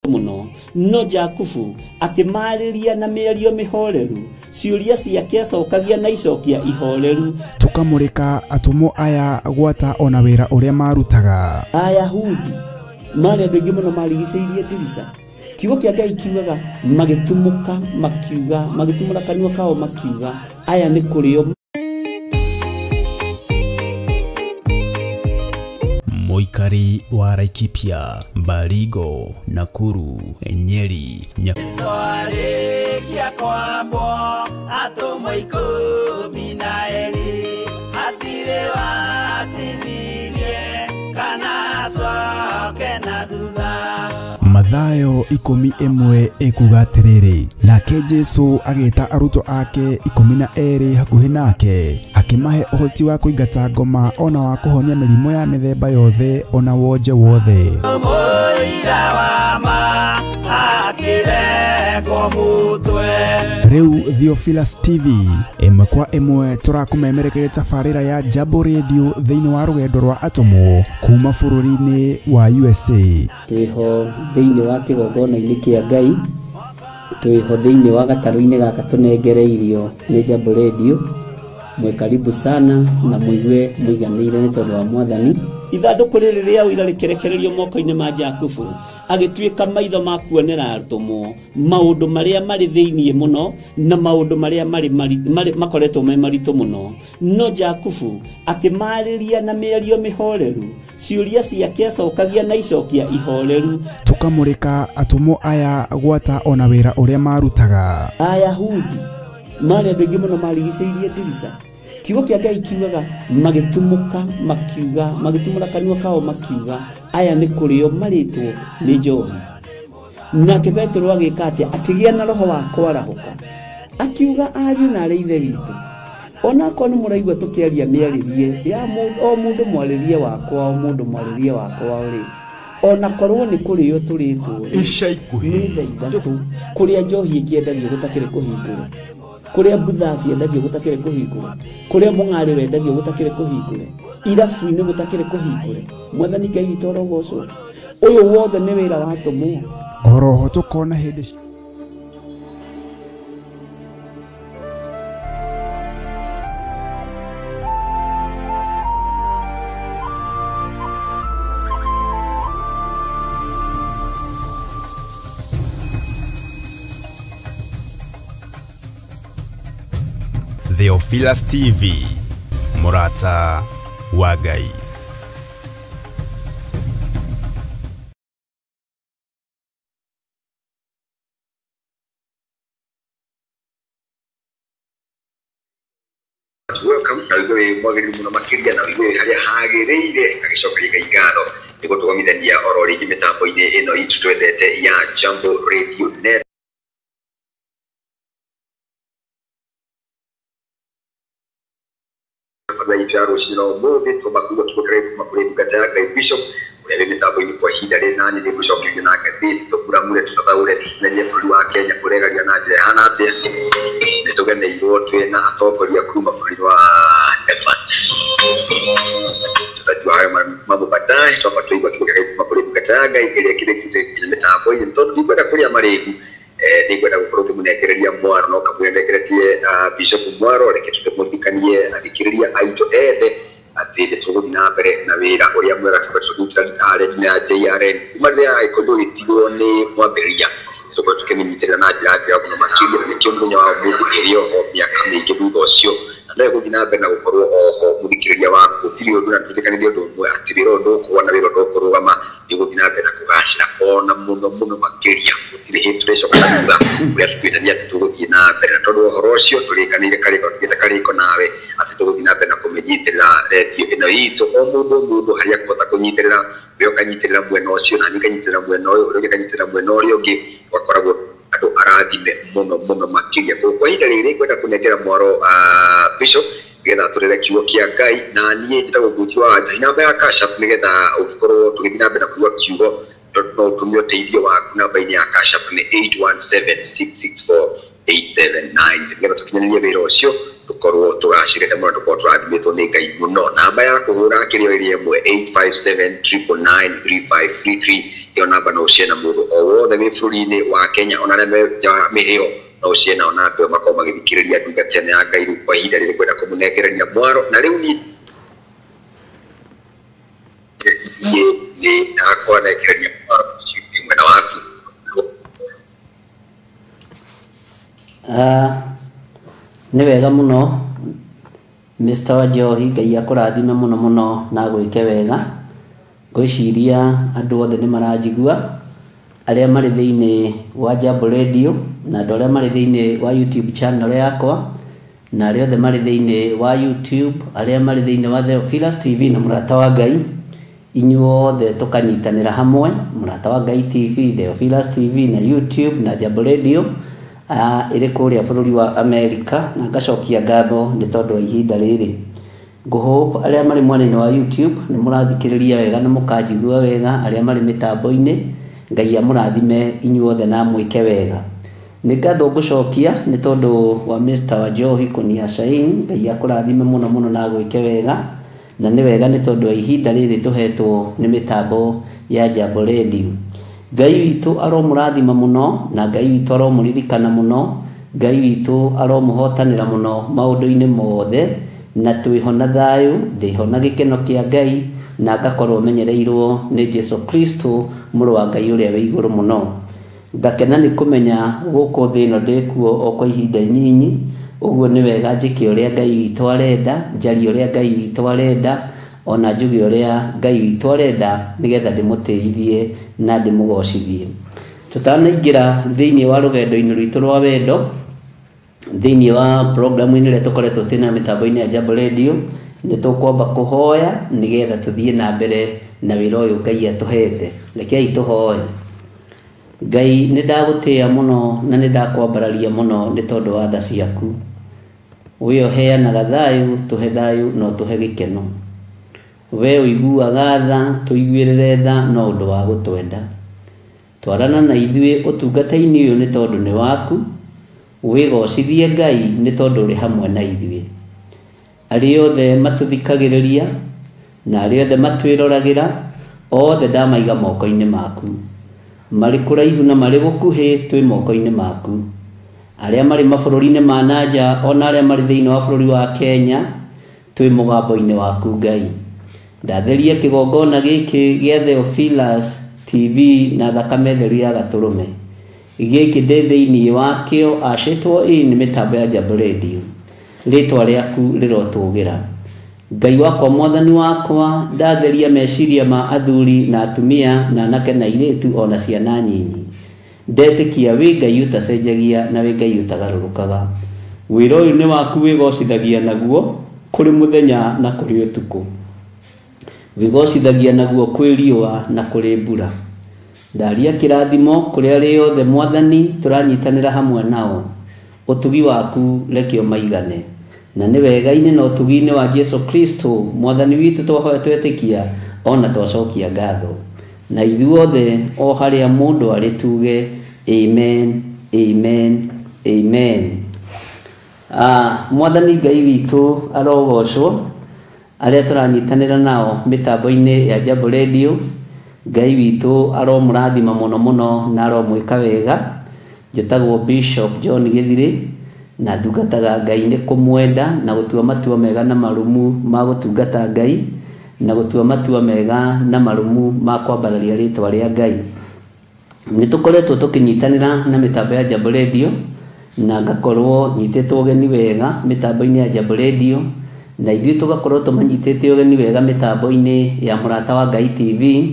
Mũno no Jakubu akĩmarĩria na mĩario mĩhoreru, ciũria ciake acokagia na icokia ihoreru. Tũkamũrĩka atũmwo aya gwata ona wĩra ũrĩa marutaga. Ayahudi marĩ andũ aingĩ mũno marigicĩirie ndirica. Kiugo kĩa Ngai kiugaga magĩtumũka makiuga, magĩtumũra kanua kao makiuga, aya nĩ kũrĩo. Mũikari wa Laikipia, Baringo, Nakuru, Nyeri, Arĩkia kwambwo atũmwo 12 hatirĩ watithirie kana acoke na thutha. Mathayo 11 ĩkuga atĩrĩrĩ, nake Jesũ agĩta arutwo ake 12 hakuhĩ nake, akĩmahe ũhoti wa kũingata ngoma ona wa kũhonia mĩrimũ ya mĩthemba yothe ona wonje wothe. Mũira wa ma akĩrengwo mũtwe. Rĩu Theophilus TV ĩmwe kwa ĩmwe tũrakũmemerekeria tabarĩra ya Jambo Radio thĩinĩ wa rũgendo rwa atũmwo kuma bũrũri-inĩ wa USA. Twĩho thĩinĩ wa kĩgongona-inĩ kĩa Ngai, twĩho thĩinĩ wa gatarũ-inĩ gaka tũnengereirio nĩ Jambo Radio. Mwĩ karibu sana na mũigue mũiganĩire nĩ tondũ wa Mwathani. Ithandũkũ rĩrĩ rĩa ũira rĩkĩrekererio moko-inĩ ma Jakubu, agĩtuĩka maitho ma kuonera atũmwo maũndũ marĩa marĩ thĩinĩ mũno na maũndũ marĩa marĩ makoretwo me maritũ mũno. No Jakubu akĩmarĩria na mĩario mĩhoreru, ciũria ciake acokagia na icokia ihoreru. Tũkamũrĩka atũmwo aya gwata ona wĩra ũrĩa marutaga. Ayahudi marĩ andũ aingĩ mũno marigicĩirie ndirica. Kiugo kĩa Ngai kiugaga magĩtumũka makiuga, magĩtumũra kanua kao makiuga, aya nĩ kũrĩo marĩtwo nĩ njohi. Nake Petero agĩka atĩa? Akĩgĩa na roho wa kwarahũka, akiuga ariũ na arĩ ithe witũ, onakorwo nĩ mũraigua tũkĩaria mĩarĩrie ya o mũndũ mwarĩrie wakwa, o mũndũ mwarĩrie wakwa rĩ, onakorwo nĩ kũrĩo tũrĩtwo rĩ, Ica ikuhĩ nĩ thaa 3 kũrĩa njohi ĩkĩendagio gũtakĩrĩ kũhingũre, kũrĩa mbutha ciendagio gũtakĩrĩ kũhingũre, kũrĩa mũng'arĩ wendagio gũtakĩrĩ kũhingũre, irabu-inĩ gũtakĩrĩ kũhingũre. Mwathani Ngai witũ arogocwo. Ũyũ wothe nĩ wĩra wa atũmwo. Oroho tũkona hĩndĩ Theophilus TV, mũrata wa Ngai. Welcome na wĩigua wĩ mwagĩrĩru mũno makĩria na wĩigua wĩ harĩa hagĩrĩire agĩcokeria Ngai ngatho nĩ gũtũgomithania oro rĩngĩ mĩtambo-inĩ ĩno itũ twendete ya Jambo Radio Net. Itũ ya rũcinĩ rwa ũmũthĩ tũmakuga tũgũkĩra kuma kũrĩ ndungata ya Ngai Bishop ũrĩa wĩ mĩtambo-inĩ kwa ihinda rĩna nĩ ndĩgũcokeria nake thĩ tũkuramure tũtathaũre tũmenye bũrũri wa Kenya ũregaria na njĩra ĩhana atĩa. Nĩ tũgeneirwo twĩ na atongoria kuma bũrũri wa Denmark. Tutajua hayo mambo baadaye, twamba tũigua kiugo kĩa kuma kũrĩ ndungata ya Ngai ĩrĩa kĩrĩkĩte nginya mĩtambo-inĩ tondũ ndikwenda kũrĩa marĩgu. Nĩngwenda gũkorwo ngĩmũnengereria mwaro no kamũira nengeretie Bishop Mwaro, reke tũmũririkanie athikĩrĩria aitũ ethe atĩ nĩ tũgũthiĩ na mbere na wĩra ũrĩa mwega tũkoretwo tũkĩruta rĩngĩ ya JRN kuma rĩrĩa ĩkorirwo ĩgĩtigwo nĩ mwambĩrĩria tũkorwo tũkĩmĩnyitĩrĩra na njĩra njega mũno makĩria, na nĩkĩo mũthenya wa ũmũthĩ ĩrĩ oho mĩaka mĩingĩ thutha ũcio na no ĩgũthiĩ na mbere na gũkorwo oho mũthikĩrĩria waku. Gũtirĩ ũndũ na tũtĩkanĩrie ũndũ ũmwe atĩ wĩra ũyũ ndũkũgwa na wĩra ũyũ ndũkũrũgama, nĩ ũgũthiĩ na mbere na kũgacĩra ona mũno mũno makĩria. Gũtirĩ hĩndĩ tũrĩcoka na thutha ũrĩa tũtuĩte atĩ tũgũthiĩ na mbere, na tondũ ũhoro ũcio tũrĩkanĩire karĩko tũgĩte karĩko nawe atĩ tũgũthiĩ na mbere na kũmĩnyitĩrĩra redio ĩno itũ o mũndũ o mũndũ harĩa akũhota kũnyitĩrĩra, we ũkanyitĩrĩra mwena ũcio na niĩ nganyitĩrĩra mwena ũyũ, ũrĩa ũngĩ akanyitĩrĩra mwena ũrĩa ũngĩ, ũgakoragwo andũ arathime mũno mũno makĩria. Kwa ihinda rĩrĩ ngwenda kũnengera mwaro Bishop nĩgetha atũrere kiugo kĩa Ngai, na niĩ njĩtagwo Nguti wa Ngai. Namba ya Cash App nĩgetha ũngĩkorwo tũgĩthiĩ na mbere na kũigua kiugo no ũtũme ũteithio waku namba-inĩ ya Cash App nĩ 817664879 nĩgetha tũkinyanĩrie wĩra ũcio tũkorwo tũgacĩrĩte mũno, tũkorwo tũrathimĩtwo nĩ Ngai mũno. Namba ya kũhũra kĩrĩa ĩrĩ ĩmwe 857 999 3533. Ĩyo namba no ũciena mũndũ o wothe wĩ bũrũri-inĩ wa Kenya, ona arĩa me nja wa mĩhĩo no ũciena, ona andũ makorwo magĩthikĩrĩria ndungata ĩno ya Ngai. Rĩu kwa ihinda rĩrĩ kwenda kũmũnengereria mwaro, na rĩu niĩ nĩ ndakwanengereria mwaro mwena waku. Nĩ wega mũno Mr. Wanjohi, Ngai akũrathime mũno mũno na agwĩke wega. Ngwĩciria andũ othe nĩ maranjigua, arĩa marĩ thĩinĩ wa Jambo Radio na andũ arĩa marĩ thĩinĩ wa YouTube channel yakwa, na arĩa othe marĩ thĩinĩ wa YouTube, arĩa marĩ thĩinĩ wa Theophilus TV na Mũrata wa Ngai, inyuothe tũkanyitanĩra hamwe, Mũrata wa Ngai TV, Theophilus TV na YouTube na Jambo Radio ĩrĩ kũrĩa bũrũri wa America, na ngacokia ngatho nĩ tondũ wa ihinda rĩrĩ. Ngũhope arĩa marĩ mwena-inĩ wa YouTube nĩ mũrathikĩrĩria wega na mũkanjigua wega, arĩa marĩ mĩtambo-inĩ Ngai amũrathime inyuothe na amwĩke wega. Nĩ ngatho ngũcokia nĩ tondũ wa Mr. Wanjohi kũnia Shain, Ngai akũrathime mũno mũno na agwĩke wega, na nĩ wega nĩ tondũ wa ihinda rĩrĩ tũhetwo nĩ mĩtambo ya Jambo Radio. Ngai witũ aromũrathima mũno, na Ngai witũ aromũririkana mũno, Ngai witũ aromũhotanĩra mũno maũndũ-inĩ mothe, na twĩho na thayũ, ndĩho na gĩkeno kĩa Ngai, na ngakorwo menyereirwo nĩ Jesu Kristo mũrũ wa Ngai ũrĩa wĩ igũrũ mũno. Ngakena nĩ kũmenya gũkũ thĩ ĩno ndĩkuo o kwa ihinda inyinyi, ũguo nĩ wega njĩke ũrĩa Ngai witũ arenda, njarie ũrĩa Ngai witũ arenda, ona njuge ũrĩa Ngai witũ arenda, nĩgetha ndĩmũtĩithie na ndĩmũgocithie. Tũtanaingĩra thĩinĩ wa rũgendo-inĩ rwitũ rwa wendo, thĩinĩ wa programu-inĩ ĩrĩa tũkoretwo twĩna mĩtambo-inĩ ya Jambo Radio, nĩ tũkwamba kũhoya nĩgetha tũthiĩ na mbere na wĩra ũyũ Ngai atũhete. Rekei tũhoe. Ngai, nĩ ndagũtĩĩa mũno na nĩ ndakwambararia mũno nĩ tondũ wa tha ciaku. We ũheanaga thayũ, tũhe thayũ na ũtũhe gĩkeno. We ũiguaga tha, tũiguĩrĩre tha no ũndũ wa gũtwenda. Twarana na ithuĩ ũtungata-inĩ ũyũ nĩ tondũ nĩ waku. Wĩgocithie Ngai nĩ tondũ ũrĩ hamwe na ithuĩ. Arĩa othe matũthikagĩrĩria na arĩa othe matwĩroragĩra, othe ndamaiga moko-inĩ maku. Marĩ kũraihu na marĩ gũkuhĩ twĩ moko-inĩ maku. Arĩa marĩ mabũrũri-inĩ ma na nja ona arĩa marĩ thĩinĩ wa bũrũri wa Kenya twĩ mũgambo-inĩ waku Ngai. Ndatheria kĩgongona gĩkĩ gĩa Theophilus TV na thakame theru ya gatũrũme. Gĩkĩ ndĩ thĩinĩ wakĩo acĩtwo ĩ nĩ mĩtambo ya Jambo Radio. Rĩtwa rĩaku rĩrotũgĩra. Ngai wakwa, mwathani wakwa, ndatheria meciria ma athuri na atumia na anake na airĩtu ona ciana nyinyi. Ndetĩkia wĩ Ngai ũtacenjagia na wĩ Ngai ũtagarũrũkaga. Wĩra ũyũ nĩ waku wĩgocithagia naguo kũrĩ mũthenya na kũrĩ ũtukũ. Wĩgocithagia naguo kwĩ riũa na kũrĩ mbura. Ndaria kĩrathimo kũrĩ arĩa othe mwathani tũranyitanĩra hamwe nao. Ũtugi waku reke ũmaigane. Na nĩ wega-inĩ na ũtugi-inĩ wa Jesu Kristo mwathani witũ twahoya twetĩkia ona twacokia ngatho. Na ithuothe o harĩa mũndũ arĩ tuge amen, amen, amen. Mwathani Ngai witũ arogocwo, arĩa tũranyitanĩra nao mĩtambo-inĩ ya Jambo Radio. Ngai witũ aromũrathima mũno mũno na aromwĩka wega. Njĩtagwo Bishop John Gĩthirĩ na ndungataga Ngai nĩ kũmwenda na gũtua matua mega na marũmu ma gũtungata Ngai na gũtua matua mega na marũmu ma kwambararia rĩtwa rĩa Ngai. Nĩ tũkoretwo tũkĩnyitanĩra na mĩtambo ya Jambo Radio na ngakorwo nyitĩtwo ũgeni wega mĩtambo-inĩ ya Jambo Radio, na ithuĩ tũgakorwo tũmanyitĩte ũgeni wega mĩtambo-inĩ ya Mũrata wa Ngai TV,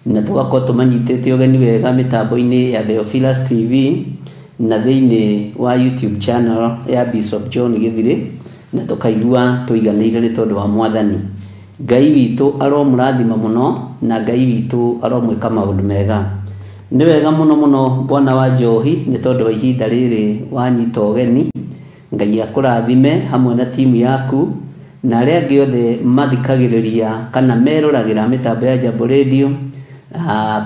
na tũgakorwo tũmanyitĩte ũgeni wega mĩtambo-inĩ ya Theophilus TV na thĩinĩ wa YouTube channel ya Bishop John Gĩthirĩ, na tũkaigua tũiganĩire nĩ tondũ wa mwathani. Ngai witũ aromũrathima mũno na Ngai witũ aromwĩka maũndũ mega. Nĩ wega mũno mũno Bwana wa Njohi nĩ tondũ wa ihinda rĩrĩ wanyita ũgeni. Ngai akũrathime hamwe na timu yaku na arĩa angĩ othe mathikagĩrĩria kana meroragĩra mĩtambo ya Jambo Radio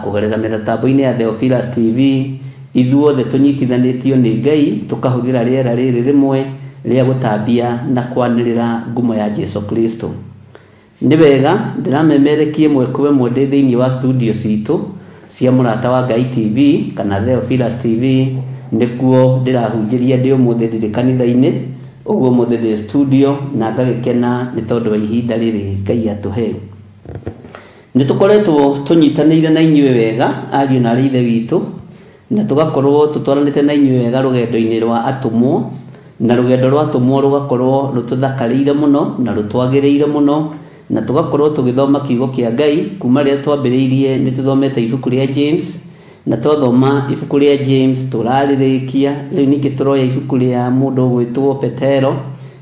kũgerera mĩtambo-inĩ ya Theophilus TV. Ithuothe tũnyitithanĩtio nĩ Ngai tũkahũthĩra rĩera rĩrĩ rĩmwe rĩa gũtambia na kwanĩrĩra ngumo ya Jesu Kristo. Nĩ wega ndĩramemerekie ĩmwe kwa ĩmwe ndĩ thĩinĩ wa studio citũ. cia Mũrata wa Ngai TV kana Theophilus TV nĩkuo ndĩrahunjĩria ndĩ ũmũthĩ ndirĩ kanitha-inĩ ũguo ũmũthĩ ndĩ studio na ngagĩkena nĩ tondũ wa ihinda rĩrĩ Ngai atũhe. Nĩ tũkoretwo tũnyitanĩire na inyuĩ wega ariũ na arĩ ithe witũ na tũgakorwo tũtwaranĩte na inyuĩ wega rũgendo-inĩ rwa atũmwo na rũgendo rwa atũmwo rũgakorwo rũtũthakarĩire mũno na rũtwagĩrĩire mũno na tũgakorwo tũgĩthoma kiugo kĩa Ngai kuma rĩrĩa twambĩrĩirie nĩ tũthomete ibuku rĩa James na twathoma ibuku rĩa James tũrarĩrĩkia rĩu ningĩ tũroya ibuku rĩa mũndũ ũgwĩtwo Petero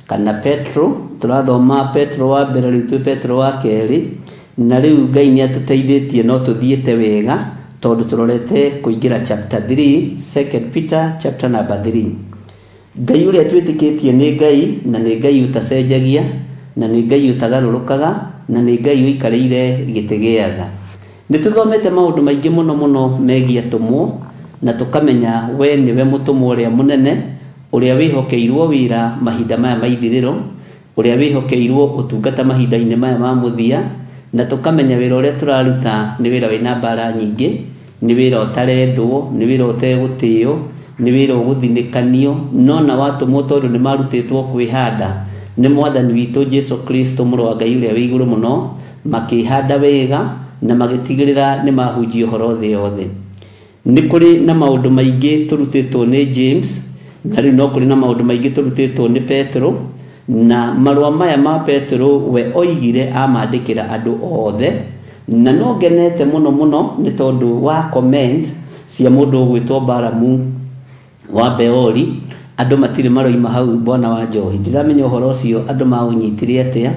kana Petro tũrathoma Petro wa mbere rĩu twĩ Petro wa kerĩ na rĩu Ngai nĩ atũteithĩtie no tũthiĩte wega tondũ tũrorete kũingĩra chapter 3 2 Peter chapter number 3. Ngai ũrĩa twĩtĩkĩtie nĩ Ngai na nĩ Ngai ũtacenjagia na nĩ Ngai ũtagarũrũkaga na nĩ Ngai ũikarĩire gĩtĩ gĩa tha. Nĩ tũthomete maũndũ maingĩ mũno mũno megiĩ atũmwo na tũkamenya we nĩwe mũtũmwo ũrĩa mũnene ũrĩa wĩhokeirwo wĩra mahinda maya ma ithirĩro ũrĩa wĩhokeirwo ũtungata mahinda-inĩ maya ma mũthia na tũkamenya wĩra ũrĩa tũraruta nĩ wĩra wĩna mbara nyingĩ nĩ wĩra ũtarendwo nĩ wĩra ũtegũtĩo nĩ wĩra ũgũthinĩkanio no na watũmwo tondũ nĩ marutĩtwo kwĩhanda nĩ mwathani witũ Jesu Kristo mũrũ wa Ngai ũrĩa wĩ igũrũ mũno makĩhanda wega na magĩtigĩrĩra nĩ mahunjia ũhoro thĩ yothe. Nĩ kũrĩ na maũndũ maingĩ tũrutĩtwo nĩ James na rĩu no kũrĩ na maũndũ maingĩ tũrutĩtwo nĩ Petero na marũa maya ma Petero we oigire amandĩkĩra andũ othe na no ngenete mũno mũno nĩ tondũ wa comment cia mũndũ ũgwĩtwo Baramu wa Beori andũ matirĩ maroima hau bwana wa njohi ndiramenya ũhoro ũcio andũ maũnyitire atĩa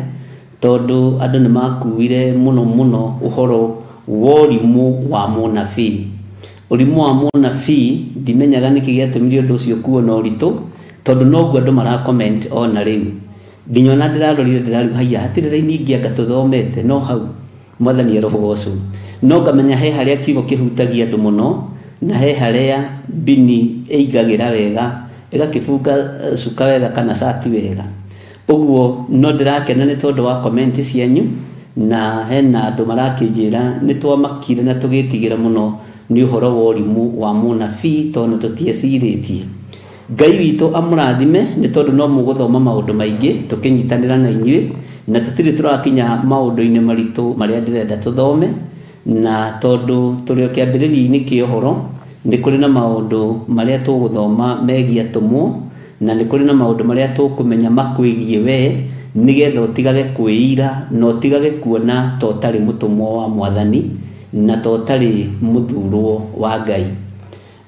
tondũ andũ nĩ makuire mũno mũno ũhoro wa ũrimũ wa mũnabii. Ũrimũ wa mũnabii ndimenyaga nĩkĩ gĩatũmire ũndũ ũcio kuona ũritũ tondũ noguo andũ mara comment ona rĩu nginya ona ndĩrarorire ndĩrariu haiya hatirĩ raini ingĩ anga tũthomete no hau mwathani arogocwo no ngamenya he harĩa kiugo kĩhutagia andũ mũno na he harĩa mbini ĩingagĩra wega ĩgakĩbunga cuka wega kana cati wega ũguo no ndĩrakena nĩ tondũ wa comment cianyu na hena andũ marakĩnjĩra nĩ twamakire na tũgĩtigĩra mũno nĩ ũhoro wa ũrimũ wa mũnabii tondũ tũtiecirĩtie. Ngai witũ amũrathime nĩ tondũ no mũgũthoma maũndũ maingĩ tũkĩnyitanĩra na inyuĩ na tũtirĩ tũrakinya maũndũ-inĩ maritũ marĩa ndĩrenda tũthome na tondũ tũrĩ o kĩambĩrĩria-inĩ kĩa ũhoro nĩ kũrĩ na maũndũ marĩa tũgũthoma megiĩ atũmwo na nĩ kũrĩ na maũndũ marĩa tũkũmenya makwĩgiĩ we nĩgetha ũtigage kwĩira na ũtigage kuona ta ũtarĩ mũtũmwo wa mwathani na ta ũtarĩ mũthurwo wa Ngai.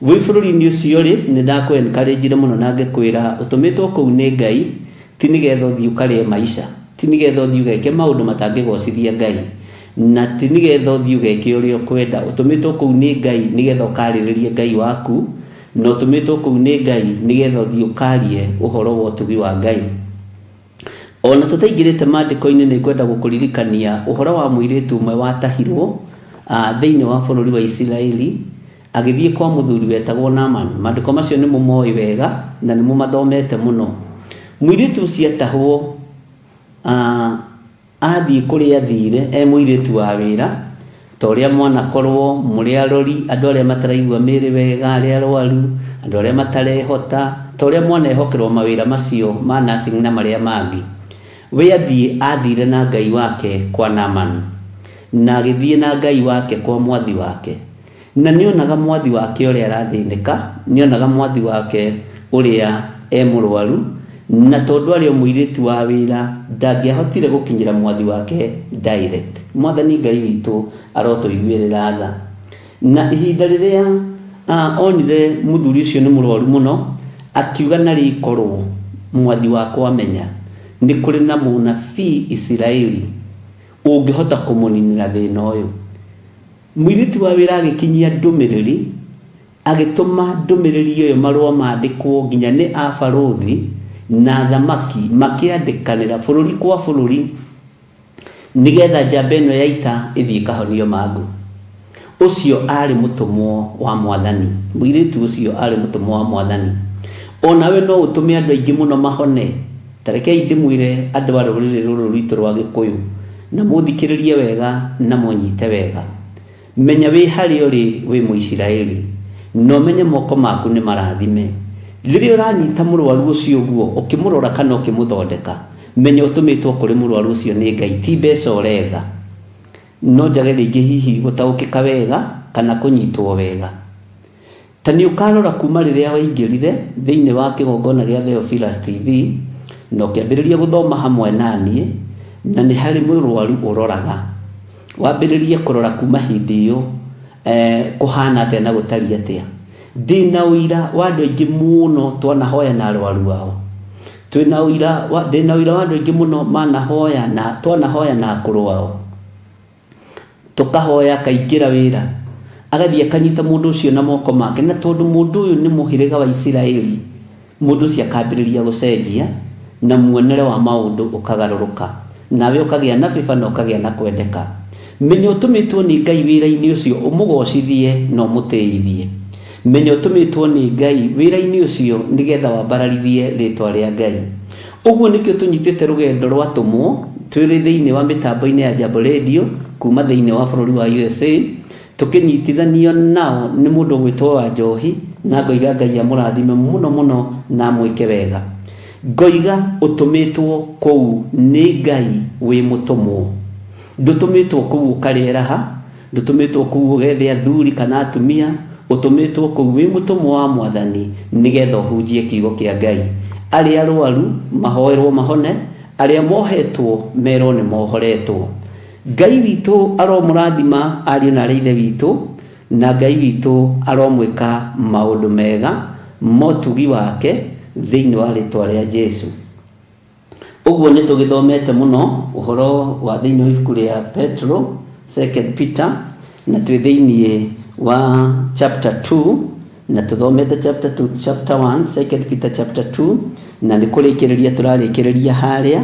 Wĩ bũrũri-inĩ ũcio rĩ nĩ ndakũ encourage mũno na ngĩkwĩra ũtũmĩtwo kũu nĩ Ngai ti nĩgetha ũthiĩ ũkarĩe maica ti nĩgetha ũthiĩ ũgeke maũndũ matangĩgocithia Ngai na ti nĩgetha ũthiĩ ũgeke ũrĩa ũkwenda ũtũmĩtwo kũu nĩ Ngai nĩgetha ũkarĩrĩrie Ngai waku na ũtũmĩtwo kũu nĩ Ngai nĩgetha ũthiĩ ũkarie ũhoro wa ũtugi wa Ngai. Ona tũtaingĩrĩte maandĩko-inĩ nĩ ngwenda gũkũririkania ũhoro wa mũirĩtu ũmwe watahirwo thĩinĩ wa bũrũri wa Isiraeli agĩthiĩ kwa mũthuri wetagwo Naaman. Maandĩko macio nĩ mũmoĩ wega na nĩ mũmathomete mũno. Mũirĩtu ũcio atahwo athiĩ kũrĩa athire e mũirĩtu wa wĩra ta ũrĩa mwanakorwo mũrĩ arori andũ arĩa mataraigua mĩĩrĩ wega arĩa arwaru andũ arĩa matarehota ta ũrĩa mwanehokerwo mawĩra macio ma nursing na marĩa mangĩ. We athiĩ athire na Ngai wake kwa Naaman na agĩthiĩ na Ngai wake kwa mwathi wake na nĩonaga mwathi wake ũrĩa arathĩnĩka nĩonaga mwathi wake ũrĩa e mũrwaru na tondũ arĩ o mũirĩtu wa wĩra ndangĩahotire gũkinyĩra mwathi wake direct. Mwathani Ngai witũ arotũiguĩrĩra tha. Na ihinda rĩrĩa onire mũthuri ũcio nĩ mũrwaru mũno akiuga narĩ korwo mwathi wakwa amenya nĩ kũrĩ na mũnabii Isiraeli ũngĩhota kũmũninĩra thĩna ũyũ. Mũirĩtu wa wĩra agĩkinyia ndũmĩrĩri agĩtũma ndũmĩrĩri ĩyo marũa mandĩkwo nginya nĩ abarũthi na thamaki makĩandĩkanĩra bũrũri kwa bũrũri nĩgetha njamba ĩno ya ita ĩthiĩ ĩkahonio mangũ. Ũcio arĩ mũtũmwo wa mwathani mũirĩtu ũcio arĩ mũtũmwo wa mwathani. Onawe no ũtũme andũ aingĩ mũno mahone. Ta rekei ndĩmwĩre andũ a rũrĩrĩ rũrũ rwitũ rwa Gĩkũyũ na mũthikĩrĩrie wega na mũnyite wega. Menya wĩ harĩa ũrĩ wĩ Mũisiraeli, na ũmenye moko maku nĩ marathime. Rĩrĩa ũranyita mũrwaru ũcio ũguo ũkĩmũrora kana ũkĩmũthondeka, menya ũtũmĩtwo kũrĩ mũrwaru ũcio nĩ Ngai, ti mbeca ũretha. No njage rĩngĩ hihi gũtaũkĩka wega kana kũnyitwo wega. Ta nĩ ũkarora kuma rĩrĩa waingĩrire thĩinĩ wa kĩgongona gĩa Theophilus TV na ũkĩambĩrĩria gũthoma hamwe na niĩ, na nĩ harĩ mũrwaru ũroraga. Wambĩrĩrie kũrora kuma hĩndĩ ĩyo kũhana atĩa na gũtariĩ atĩa. Ndĩna ũira wa andũ aingĩ mũno twanahoya na arwaru ao. Twĩna ũira wa, ndĩna ũira wa andũ aingĩ mũno manahoya na twanahoya na akũrũ ao. Tũkahoya akaingĩra wĩra, agathiĩ akanyita mũndũ ũcio na moko make, na tondũ mũndũ ũyũ nĩ mũhĩrĩga wa Isiraeli, mũndũ ũcio akambĩrĩria gũcenjia na muonere wa maũndũ ũkagarũrũka, nawe ũkagĩa na favor na ũkagĩa na kwendeka. Menya ũtũmĩtwo nĩ Ngai wĩra-inĩ ũcio ũmũgocithie na ũmũtĩithie. Menya ũtũmĩtwo nĩ Ngai wĩra-inĩ ũcio nĩgetha wambararithie rĩtwa rĩa Ngai. Ũguo nĩkĩo tũnyitĩte rũgendo rwa tũmwo twĩrĩ thĩinĩ wa mĩtambo-inĩ ya Jambo Radio kuma thĩinĩ wa bũrũri wa USA, tũkĩnyitithanio nao nĩ mũndũ ũgwĩtwo wa Njohi, na ngoiga Ngai amũrathime mũno mũno na amwĩke wega. Ngoiga ũtũmĩtwo kũu nĩ Ngai wĩ mũtũmwo. Ndũtũmĩtwo kũu ũkarĩeraha, ndũtũmĩtwo kũu ũgethe athuri kana atumia, ũtũmĩtwo kũu wĩ mũtũmwo wa Mwathani nĩgetha ũhunjie kiugo kĩa Ngai. Arĩa arwaru mahoerwo mahone, arĩa mohetwo merwo nĩ mohoretwo. Ngai witũ aromũrathima ariũ na arĩ ithe witũ, na Ngai witũ aromwĩka maũndũ mega motugi wake thĩinĩ wa rĩtwa rĩa Jesu. Ũguo nĩ tũgĩthomete mũno ũhoro wa thĩinĩ wa ibuku rĩa Petro, Second Peter, na twĩ thĩinĩ wa chapter 2, na tũthomete chapter 2, chapter 1, Second Peter chapter 2, na nĩ kũrĩkĩrĩria tũrarĩkĩrĩria harĩa.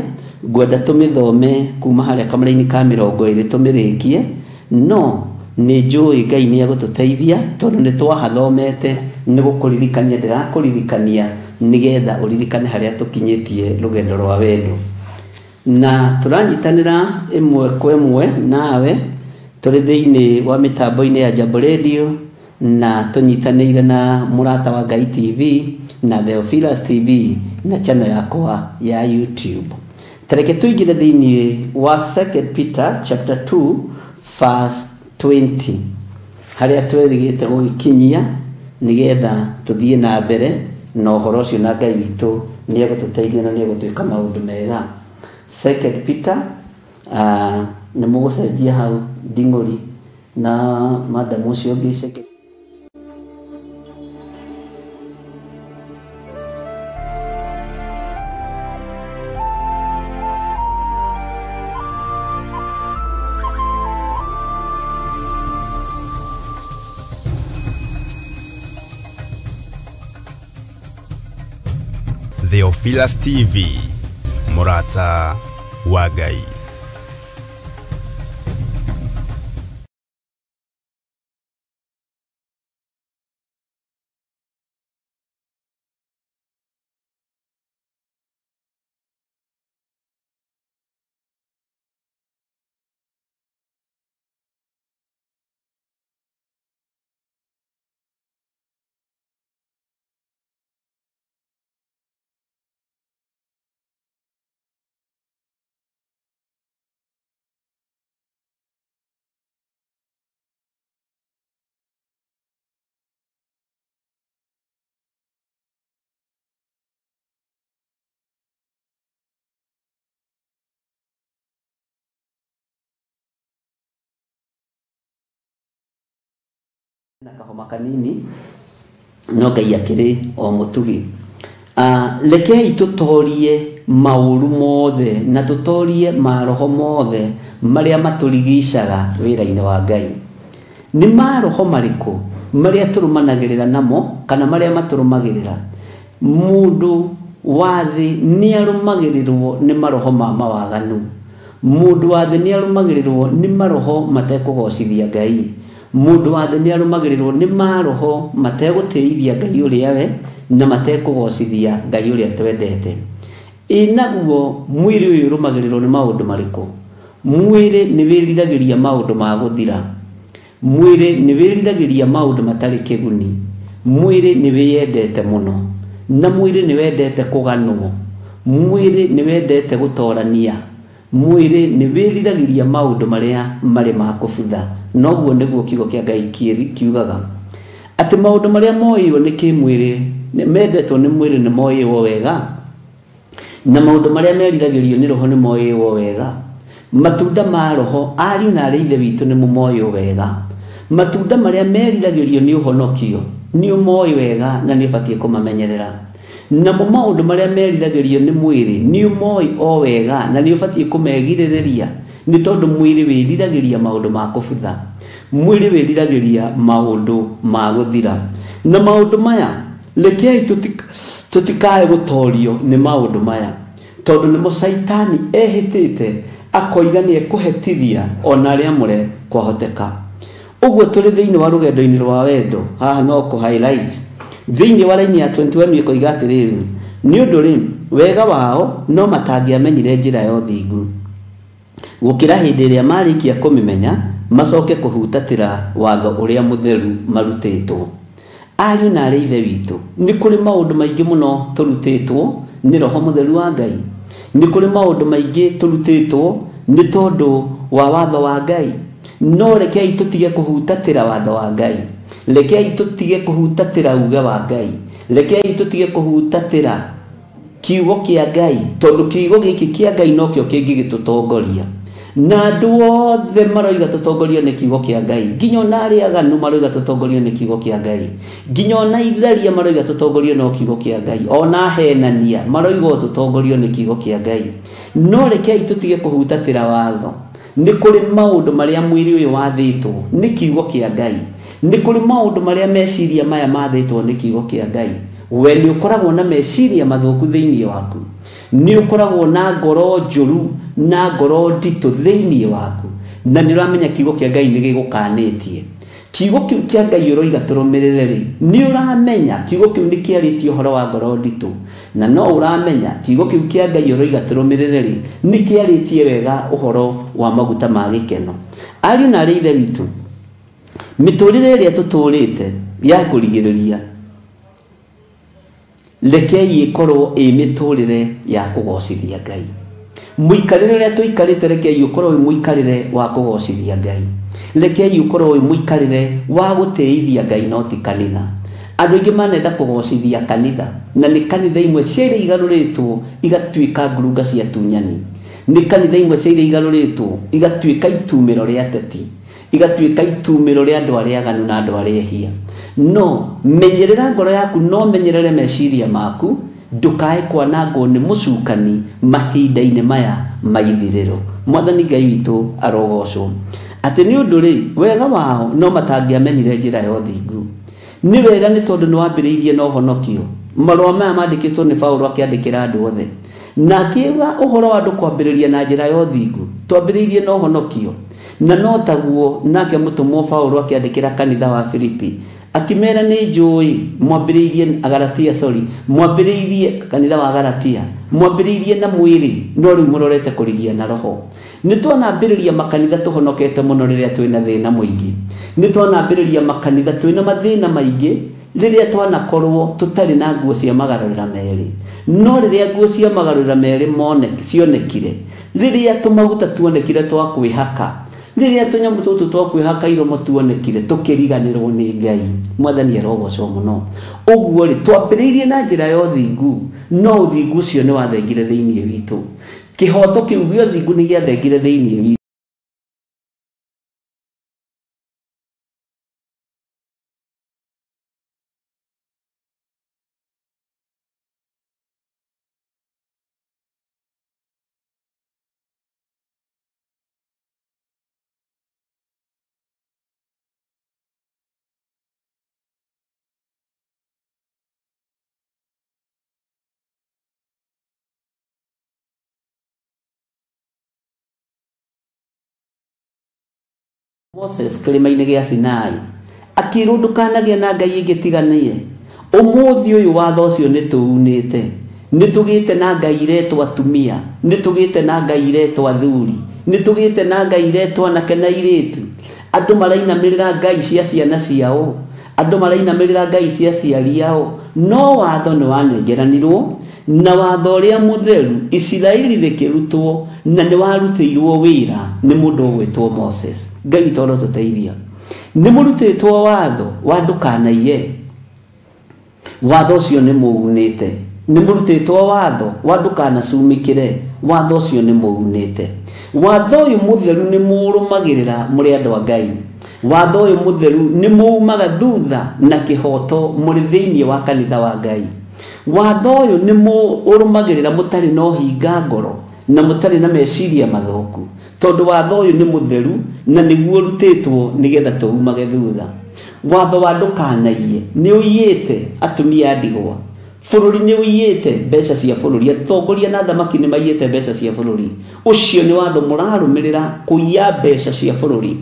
Ngwenda tũmĩthome kuma harĩa kamũra-inĩ ka 20 tũmĩrĩkie, no nĩ njũĩ Ngai nĩ egũtũteithia tondũ nĩ twahathomete, nĩ gũkũririkania ndĩrakũririkania nĩgetha ũririkane harĩa tũkinyĩtie rũgendo rwa wendo. Na tũranyitanĩra ĩmwe kwa ĩmwe nawe tũrĩ thĩinĩ wa mĩtambo-inĩ ya Jambo Radio, na tũnyitanĩire na Mũrata wa Ngai TV na Theophilus TV na channel yakwa ya YouTube. Tareke tũingĩre thĩinĩ wa Second Peter chapter 2 verse 20 harĩa twerĩgĩte gũgĩkinyia nĩgetha tũthiĩ na mbere na ũhoro ũcio, na Ngai witũ nĩ egũtũteithia na nĩ egũtwĩka maũndũ mega. Second Peter, nĩ mũgũcenjia hau nding'ũri na madam ũcio ũngĩ. Second Theophilus TV, Mũrata wa Ngai. Na kahoma kanini no Ngai akĩrĩ o mũtugi. Rekei tũtorie maũru mothe na tũtorie maroho mothe marĩa matũrigicaga wĩra-inĩ wa Ngai. Nĩ maroho marĩkũ marĩa tũrũmanagĩrĩra namo kana marĩa matũrũmagĩrĩra? Mũndũ wa thĩ nĩ arũmagĩrĩrwo nĩ maroho ma mawaganu. Mũndũ wa thĩ nĩ arũmagĩrĩrwo nĩ maroho matekũgocithia Ngai. Mũndũ wa thĩ nĩ arũmagĩrĩrwo nĩ maroho mategũtĩithia Ngai ũrĩa we na matekũgocithia Ngai ũrĩa twendete. Ĩ naguo mwĩrĩ ũyũ ũrũmagĩrĩrwo nĩ maũndũ marĩkũ? Mwĩrĩ nĩ wĩriragĩria maũndũ ma gũthira. Mwĩrĩ nĩ wĩriragĩria maũndũ matarĩ kĩguni. Mwĩrĩ nĩ wĩyendete mũno, na mwĩrĩ nĩ wendete kũganwo. Mwĩrĩ nĩ wendete gũtorania. Mwĩrĩ nĩ wĩriragĩria maũndũ marĩa marĩ ma kũbutha. Noguo nĩguo kiugo kĩa Ngai kiugaga atĩ maũndũ marĩa moĩirwo nĩ kĩmwĩrĩ, mendetwo nĩ mwĩrĩ nĩ moĩirwo wega, na maũndũ marĩa meriragĩrio nĩ roho nĩ moĩirwo wega. Matunda ma roho, ariũ na arĩ ithe witũ, nĩ mũmoĩo wega. Matunda marĩa meriragĩrio nĩ ũhonokio nĩ ũmoĩ wega na nĩ ũbatiĩ kũmamenyerera. Namo maũndũ marĩa meriragĩrio nĩ mwĩrĩ nĩ ũmoĩ o wega na nĩ ũbatiĩ kũmegirĩrĩria, nĩ tondũ mwĩrĩ wĩriragĩria maũndũ ma kũbutha. Mwĩrĩ wĩriragĩria maũndũ ma gũthira. Na maũndũ maya rekei tũtikae gũtorio nĩ maũndũ maya, tondũ nĩmo Caitani ehĩtĩte akoiga nĩ ekũhetithia ona arĩa amũre kwahoteka. Ũguo tũrĩ thĩinĩ wa rũgendo-inĩ rwa wendo, haha no kũ highlight thĩinĩ wa raini ya 21 ĩkoiga atĩrĩrĩ, nĩ ũndũ rĩ wega wao no matangĩamenyire njĩra ya ũthingu, gũkĩra hĩndĩ ĩrĩa marĩkia kũmĩmenya macoke kũhutatĩra watho ũrĩa mũtheru marutĩtwo. Ariũ na arĩ ithe witũ, nĩ kũrĩ maũndũ maingĩ mũno tũrutĩtwo nĩ roho mũtheru wa Ngai. Nĩ kũrĩ maũndũ maingĩ tũrutĩtwo nĩ tondũ wa watho wa Ngai. No rekei tũtige kũhutatĩra watho wa Ngai. Rekei tũtige kũhutatĩra uge wa Ngai. Rekei tũtige kũhutatĩra kiugo kĩa Ngai, tondũ kiugo gĩkĩ kĩa Ngai nokĩo kĩngĩgĩtũtongoria. Na andũ othe maroiga tũtongorio nĩ kiugo kĩa Ngai, nginya ona arĩa aganu maroiga tũtongorio nĩ kiugo kĩa Ngai, nginya ona itharia maroiga tũtongorio no kiugo kĩa Ngai, ona ahenania maroiga tũtongorio nĩ kiugo kĩa Ngai. No rekei tũtige kũhutatĩra watho. Nĩ kũrĩ maũndũ marĩa mwĩrĩ ũyũ wathĩtwo nĩ kiugo kĩa Ngai. Nĩ kũrĩ maũndũ marĩa meciria maya mathĩtwo nĩ kiugo kĩa Ngai. We nĩ ũkoragwo na meciria mathũku thĩinĩ waku, nĩ ũkoragwo na ngoro njũru na ngoro nditũ thĩinĩ waku, na nĩ ũramenya kiugo kĩa Ngai nĩ gĩgũkanĩtie. Kiugo kĩu kĩa Ngai ũroiga tũrũmĩrĩre rĩ, nĩ ũramenya kiugo kĩu nĩ kĩarĩtie ũhoro wa ngoro nditũ, na no ũramenya kiugo kĩu kĩa Ngai ũroiga tũrũmĩrĩre rĩ, nĩ kĩarĩtie wega ũhoro wa maguta ma gĩkeno. Ariũ na arĩ ithe witũ, mĩtũrĩre ĩrĩa tũtũrĩte ya kũrigĩrĩria, rekei ĩkorwo ĩ mĩtũrĩre ya kũgocithia Ngai. Mũikarĩre ũrĩa tũikarĩte rekei ũkorwo wĩ mũikarĩre wa kũgocithia Ngai. Rekei ũkorwo wĩ mũikarĩre wa gũtĩithia Ngai no ti kanitha. Andũ aingĩ manenda kũgocithia kanitha, na nĩ kanitha imwe cia iria igarũrĩtwo igatuĩka ngurunga cia tunyani. Nĩ kanitha imwe cia iria igarũrĩtwo igatuĩka itumĩro rĩa ateti, igatuĩka itumĩro rĩa andũ arĩa aganu na andũ arĩa ehia. No menyerera ngoro yaku, no menyerere meciria maku, ndukae kwanangwo nĩ mũcukani mahinda-inĩ maya ma ithirĩro. Mwathani Ngai witũ arogocwo. Atĩ nĩ ũndũ rĩ wega wao no matangĩamenyire njĩra ya ũthingu. Nĩ wega nĩ tondũ nĩ wambĩrĩirie na ũhonokio. Marũa maya mandĩkĩtwo nĩ Paũlũ akĩandĩkĩra andũ othe, na akiuga ũhoro wa andũ kwambĩrĩria na njĩra ya ũthingu. Twambĩrĩirie na ũhonokio, na no taguo nake mũtũmwo Paũlũ akĩandĩkĩra kanitha wa Filipi akĩmera nĩ njũĩ mwambĩrĩirie Galatia, sorry, mwambĩrĩirie kanitha wa Galatia, mwambĩrĩirie na mwĩrĩ no rĩu mũrorete kũrigia na roho. Nĩ twanambĩrĩria makanitha tũhonokete mũno rĩrĩa twĩna thĩna mũingĩ. Nĩ twanambĩrĩria makanitha twĩna mathĩna maingĩ rĩrĩa twanakorwo tũtarĩ na nguo cia magarũrĩra merĩ. No rĩrĩa nguo cia magarũrĩra merĩ cionekire, rĩrĩa tũmaguta tuonekire twa kwĩhaka, rĩrĩa tũnyamũ tũtũ twa kwĩhaka iromo tuonekire, tũkĩriganĩrwo nĩ Ngai. Mwathani arogocwo mũno. Ũguo rĩ, twambĩrĩirie na njĩra ya ũthingu, no ũthingu ũcio nĩ wathengire thĩinĩ witũ. Kĩhoto kĩu gĩa ũthingu nĩ gĩathengire thĩinĩ witũ. Moses kĩrĩma-inĩ gĩa Sinai akĩrwo ndũkanagĩe na ngai ĩngĩ tiga niĩ. Ũmũthĩ ũyũ watho ũcio nĩ tũunĩte. Nĩ tũgĩte na ngai iretwo atumia, nĩ tũgĩte na ngai iretwo athuri, nĩ tũgĩte na ngai iretwo anake na airĩtu. Andũ marainamĩrĩra ngai cia ciana ciao, andũ marainamĩrĩra ngai cia aciari ao. No watho nĩ wanengeranirwo, na watho ũrĩa mũtheru Isiraeli rĩkĩrutwo, na nĩ warutĩirwo wĩra nĩ mũndũ ũgwĩtwo Moses. Ngai witũ arotũteithia. Nĩ mũrutĩtwo watho wa ndũkanaiye, watho ũcio nĩ mũunĩte. Nĩ mũrutĩtwo watho wa ndũkanacumĩkĩre, watho ũcio nĩ mũunĩte. Watho ũyũ mũtheru nĩ mũrũmagĩrĩra mũrĩ andũ a Ngai. Watho ũyũ mũtheru nĩ mũumaga thutha na kĩhoto mũrĩ thĩinĩ wa kanitha wa Ngai. Watho ũyũ nĩ mũrũmagĩrĩra mũtarĩ na ũhinga ngoro na mũtarĩ na meciria mathũku, tondũ watho ũyũ nĩ mũtheru na nĩguo ũrutĩtwo nĩgetha tũumage thutha. Watho wa ndũkanaiye nĩ ũiyĩte atumia a ndigwa, bũrũri nĩ ũiyĩte mbeca cia bũrũri, atongoria na athamaki nĩ maiyĩte mbeca cia bũrũri. Ũcio nĩ watho mũrarũmĩrĩra kũiya mbeca cia bũrũri.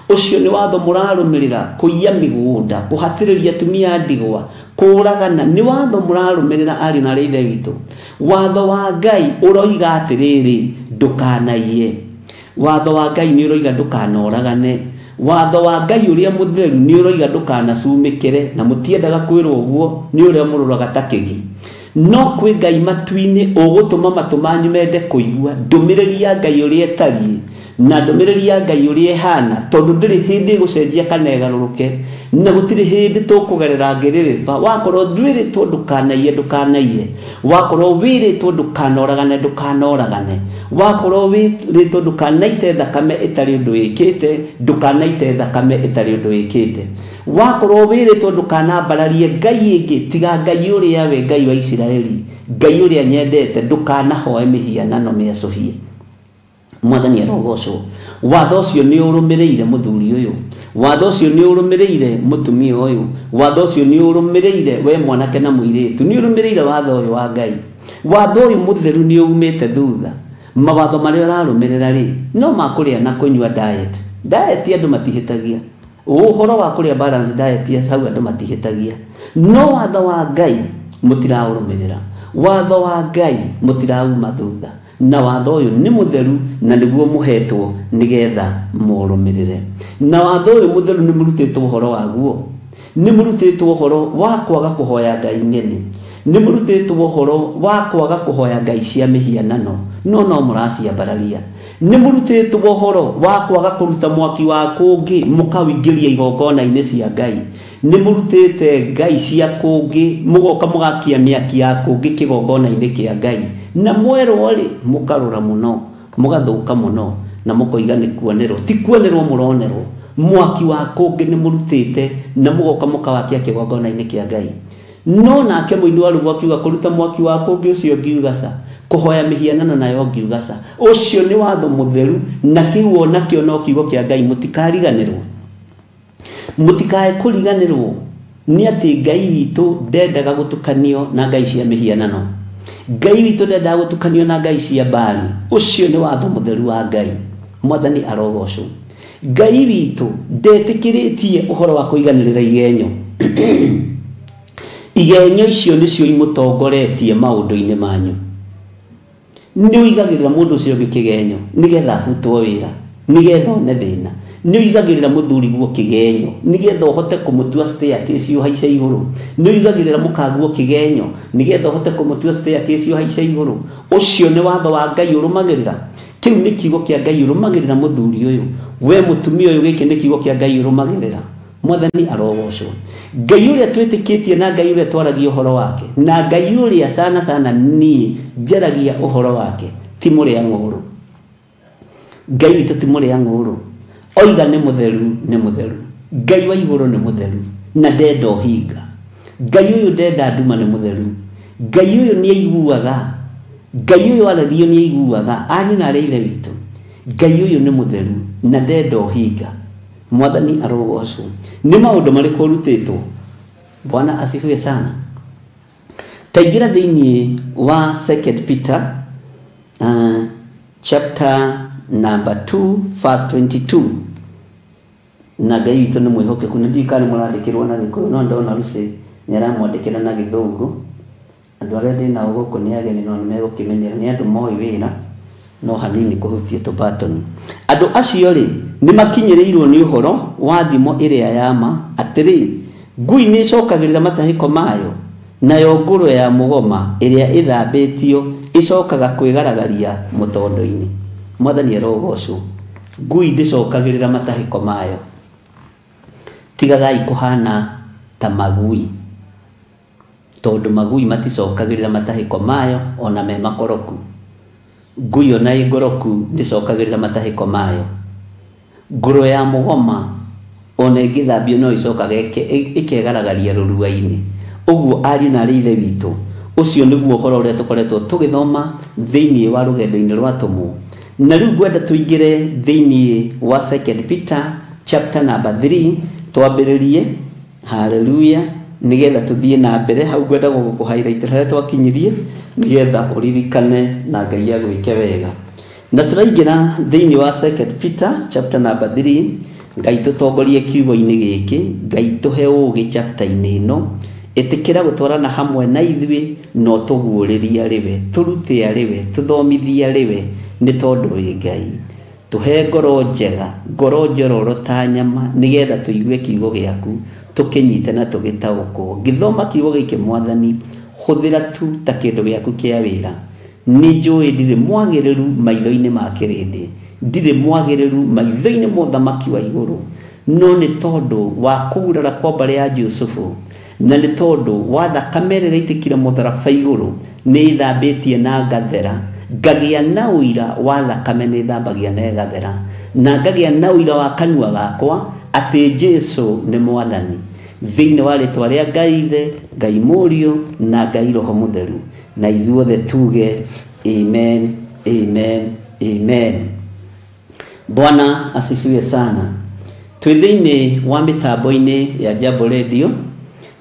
Ũcio nĩ watho mũrarũmĩrĩra kũiya mĩgũnda, kũhatĩrĩria atumia a ndigwa, kũũragana. Nĩ watho mũrarũmĩrĩra ariũ na arĩ ithe witũ. Watho wa Ngai ũroiga atĩrĩrĩ, ndũkanaiye. Watho wa Ngai nĩ ũroiga ndũkanoragane. Watho wa Ngai ũrĩa mũtheru nĩ ũroiga ndũkanacumĩkĩre, na mũtiendaga kwĩrwo ũguo nĩ ũrĩa mũroraga ta kĩgi. No kwĩ Ngai matu-inĩ ũgũtũma matũ manyu mende kũigua ndũmĩrĩri ya Ngai ũrĩa ĩtariĩ na ndũmĩrĩri ya Ngai ũrĩa ĩhana, tondũ ndĩrĩ hĩndĩ ĩgũcenjia kana ĩgarũrũke, na gũtirĩ hĩndĩ tũkũgerera ngĩrĩrĩba. Wakorwo ndwĩrĩtwo ndũkanaiye, ndũkanaiye. Wakorwo wĩrĩtwo ndũkanoragane, ndũkanoragane. Wakorwo wĩrĩtwo ndũkanaite thakame ĩtarĩ ũndũ wĩkĩte, ndũkanaite thakame ĩtarĩ ũndũ wĩkĩte. Wakorwo wĩrĩtwo ndũkanambararie ngai ĩngĩ tiga Ngai ũrĩa we Ngai wa Isiraeli, Ngai ũrĩa nyendete, ndũkanahoe mĩhianano mĩacũhie. Mwathani arogocwo. Watho ũcio nĩ ũrũmĩrĩire mũthuri ũyũ, watho ũcio nĩ ũrũmĩrĩire mũtumia ũyũ, watho ũcio nĩ ũrũmĩrĩire we mwanake na mũirĩtu, nĩ ũrũmĩrĩire watho ũyũ wa Ngai. Watho ũyũ mũtheru nĩ umĩte thutha. Mawatho marĩa ũrarũmĩrĩra rĩ, no ma kũrĩa na kũnyua diet. Diet andũ matihĩtagia. Ũhoro wa kũrĩa balance diet hau andũ matihĩtagia. No watho wa Ngai mũtiraũrũmĩrĩra. Watho wa Ngai mũtirauma thutha. Na watho ũyũ nĩ mũtheru na nĩguo mũhetwo nĩgetha mũrũmĩrĩre. Na watho ũyũ mũtheru nĩ mũrutĩtwo ũhoro waguo. Nĩ mũrutĩtwo ũhoro wa kwaga kũhoya ngai ng'eni. Nĩ mũrutĩtwo ũhoro wa kwaga kũhoya ngai cia mĩhianano, no no mũraciambararia. Nĩ mũrutĩtwo ũhoro wa kwaga kũruta mwaki wa kũngĩ mũkawĩingĩria igongona-inĩ cia Ngai. Nĩ mũrutĩte ngai cia kũngĩ mũgoka mũgakia mĩaki ya kũngĩ kĩgongona-inĩ kĩa Ngai. Na mwerwo rĩ, mũkarũra mũno, mũgathũka mũno, na mũkoiga nĩ kuonerwo. Ti kuonerwo mũronerwo. Mwaki wa kũngĩ nĩ mũrutĩte na mũgoka mũkawakia kĩgongona-inĩ kĩa Ngai. No nake mũini wa rwĩmbo akiuga kũruta mwaki wa kũngĩ ũcio ngiuga ca, kũhoya mĩhianano nayo ngiuga ca. Ũcio nĩ watho mũtheru, na kĩu onakĩo no kiugo kĩa Ngai. Mũtikariganĩrwo. Mũtikae kũriganĩrwo nĩ atĩ Ngai witũ ndendaga gũtukanio na ngai cia mĩhianano. Ngai witũ ndendaga gũtukanio na ngai cia Baali. Ũcio nĩ watho mũtheru wa Ngai. Mwathani arogocwo. Ngai witũ ndetĩkĩrĩtie ũhoro wa kũiganĩrĩra igenyo. Igenyo icio nĩcio imũtongoretie maũndũ-inĩ manyu. Nĩ ũigagĩrĩra mũndũ ũcio ũngĩ kĩgenyo nĩgetha abutwo wĩra, nĩgetha one thĩna. Nĩ ũigagĩrĩra mũthuri guo kĩgenyo nĩgetha ũhote kũmũtua staircase ũhaice igũrũ. Nĩ ũigagĩrĩra mũkaguo kĩgenyo nĩgetha ũhote kũmũtua staircase ũhaice igũrũ. Ũcio nĩ watho wa Ngai ũrũmagĩrĩra. Kĩu nĩ kiugo kĩa Ngai ũrũmagĩrĩra mũthuri ũyũ. We mũtumia ũyũ, gĩkĩ nĩ kiugo kĩa Ngai ũrũmagĩrĩra. Mwathani arogocwo. Ngai ũrĩa twĩtĩkĩtie na Ngai ũrĩa twaragia ũhoro wake, na Ngai ũrĩa sana sana niĩ njaragia ũhoro wake, ti mũrĩa ng'ũrũ. Ngai witũ ti mũrĩa ng'ũrũ. Oiga nĩ mũtheru, nĩ mũtheru. Ngai wa igũrũ nĩ mũtheru na ndenda ũhinga. Ngai ũyũ ndenda nduma, nĩ mũtheru. Ngai ũyũ nĩ aiguaga. Ngai ũyũ aragio nĩ aiguaga. Ariũ na arĩa ithe witũ, Ngai ũyũ nĩ mũtheru na ndenda ũhinga. Mwathani arogocwo. Nĩ maũndũ marĩkũ ũrutĩtwo? Bwana asifiwe sana. Taingĩra thĩinĩ wa 2 Peter chapter number 2 verse 22. Na Ngai witũ nĩ mwĩhokeku. Nĩ ndiũĩ kana nĩ mũrandĩkĩrwo na Gĩkũyũ, no ndona Lucy nĩ aramwandĩkĩra na Gĩthũngũ. Andũ arĩa ndĩ nao gũkũ nĩ ageni, no nĩ megũkĩmenyera, nĩ andũ moĩ wĩra, no hanini kũhutia tũbatoni. Andũ acio rĩ, Nĩ makinyĩrĩirwo nĩ ũhoro wa thimo ĩrĩa ya ma atĩrĩ, ngui nĩ ĩcokagĩrĩra matahĩko mayo, nayo ngũrwe ya mũgoma ĩrĩa ĩthambĩtio ĩcokaga kwĩgaragaria mũtondo-inĩ. Mwathani arogocwo. Ngui ndĩcokagĩrĩra matahĩko mayo. Tigagai kũhana ta magui, tondũ magui maticokagĩrĩra matahĩko mayo ona me makoroku. Ngui ona ĩ ngoroku ndĩcokagĩrĩra matahĩko mayo. Ngũrwe ya mũgoma ona ĩngĩthambio no ĩcokaga ĩkegaragaria rũrua-inĩ. Ũguo ariũ na arĩ ithe witũ, ũcio nĩguo ũhoro ũrĩa tũkoretwo tũgĩthoma thĩinĩ wa rũgendo-inĩ rwa atũmwo. Na rĩu ngwenda tũingĩre thĩinĩ wa 2 Peter chapter number 3 twambĩrĩrie. Haleluya. Nĩgetha tũthiĩ na mbere hau ngwenda gũkũ-highlight harĩa twakinyirie nĩgetha ũririkane na Ngai agwĩke wega. Na tũraingĩra thĩinĩ wa 2 Peter chapter number 3. Ngai tũtongorie kiugo-inĩ gĩkĩ, Ngai tũhe ũũgĩ chapter-inĩ ĩno. Ĩtĩkĩra gũtwarana hamwe na ithuĩ no tũguũrĩrie arĩ we, tũrute arĩ we, tũthomithie arĩ we, nĩ tondũ wĩ Ngai. Tũhe ngoro njega, ngoro njororo ta nyama, nĩgetha tũigue kiugo gĩaku, tũkĩnyite na tũgĩtaũkwo. Ngĩthoma kiugo gĩkĩ Mwathani, hũthĩra tu ta kĩndũ gĩaku kĩa wĩra. Nĩ njũĩ ndirĩ mwagĩrĩru maitho-inĩ ma kĩrĩndĩ, ndirĩ mwagĩrĩru maitho-inĩ ma ũthamaki wa igũrũ, no nĩ tondũ wa kũgurara kwa mbarĩ ya Jusufu, na nĩ tondũ wa thakame ĩrĩa ĩraitĩkire mũtharaba igũrũ, nĩ ĩthambĩtie na ngathera, ngagĩa na ũira wa thakame nĩ ĩthambagia na ĩgathera, na ngagĩa na ũira wa kanua gakwa atĩ Jesu nĩ Mwathani. Thĩinĩ wa rĩtwa rĩa Ngai Ithe, Ngai Mũriũ na Ngai Roho Mũtheru, na ithuothe tuge amen, amen, amen. Bwana asifiwe sana. Twĩ thĩinĩ wa mĩtambo-inĩ ya Jambo Radio,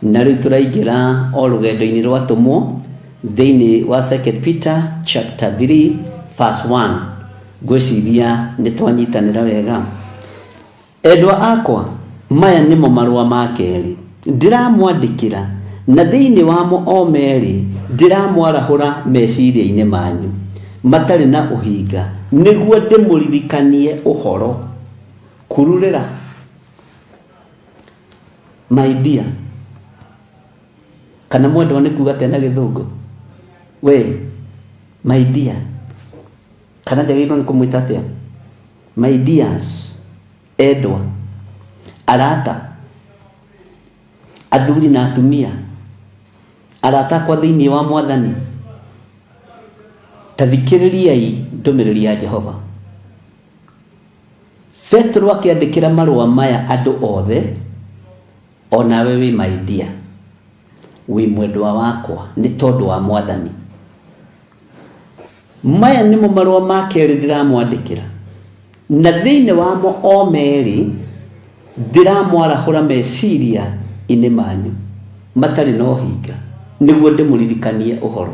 na rĩu tũraingĩra o rũgendo-inĩ rwa atũmwo thĩinĩ wa 2 Peter chapter 3 verse 1. Ngwĩciria nĩ twanyitanĩra wega. Endwa akwa, maya nĩmo marũa ma kerĩ ndĩramwandĩkĩra, na thĩinĩ wamo o merĩ ndĩramwarahũra meciria-inĩ manyu matarĩ na ũhinga, nĩguo ndĩmũririkanie ũhoro. Kururĩra, my dear, kana mwendwa nĩ kuga atĩa na gĩthũngũ? We my dear, kana njagĩrĩirwo nĩ kũmwĩta atĩa? My dears, endwa, arata, athuri na atumia, arata akwa thĩinĩ wa Mwathani, ta thikĩrĩriai ndũmĩrĩri ya Jehova. Petero akĩandĩkĩra marũa maya andũ othe, onawe wĩ my dear, wĩ mwendwa wakwa nĩ tondũ wa Mwathani. Maya nĩmo marũa ma kerĩ ndĩramwandĩkĩra, na thĩinĩ wamo o merĩ ndĩramwarahũra meciria-inĩ manyu matarĩ na ũhinga, nĩguo ndĩmũririkanie ũhoro.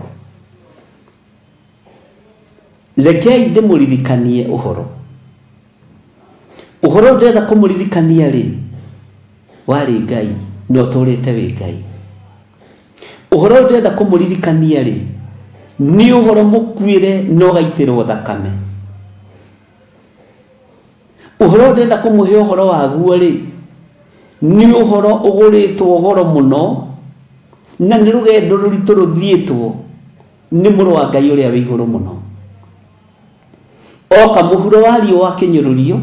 Rekei ndĩmũririkanie ũhoro. Ũhoro ndĩrenda kũmũririkania rĩ, warĩ Ngai na ũtũrĩte wĩ Ngai. Ũhoro ndĩrenda kũmũririkania rĩ, nĩ ũhoro mũkuĩre na ũgaitĩrwo thakame. Ũhoro ndĩrenda kũmũhe ũhoro waguo rĩ, nĩ ũhoro ũgũrĩtwo goro mũno, na nĩ rũgendo rũritũ rũthiĩtwo nĩ mũrũ wa Ngai ũrĩa wĩ igũrũ mũno. Oka mũhuro wa riũa akĩnyũrũrio,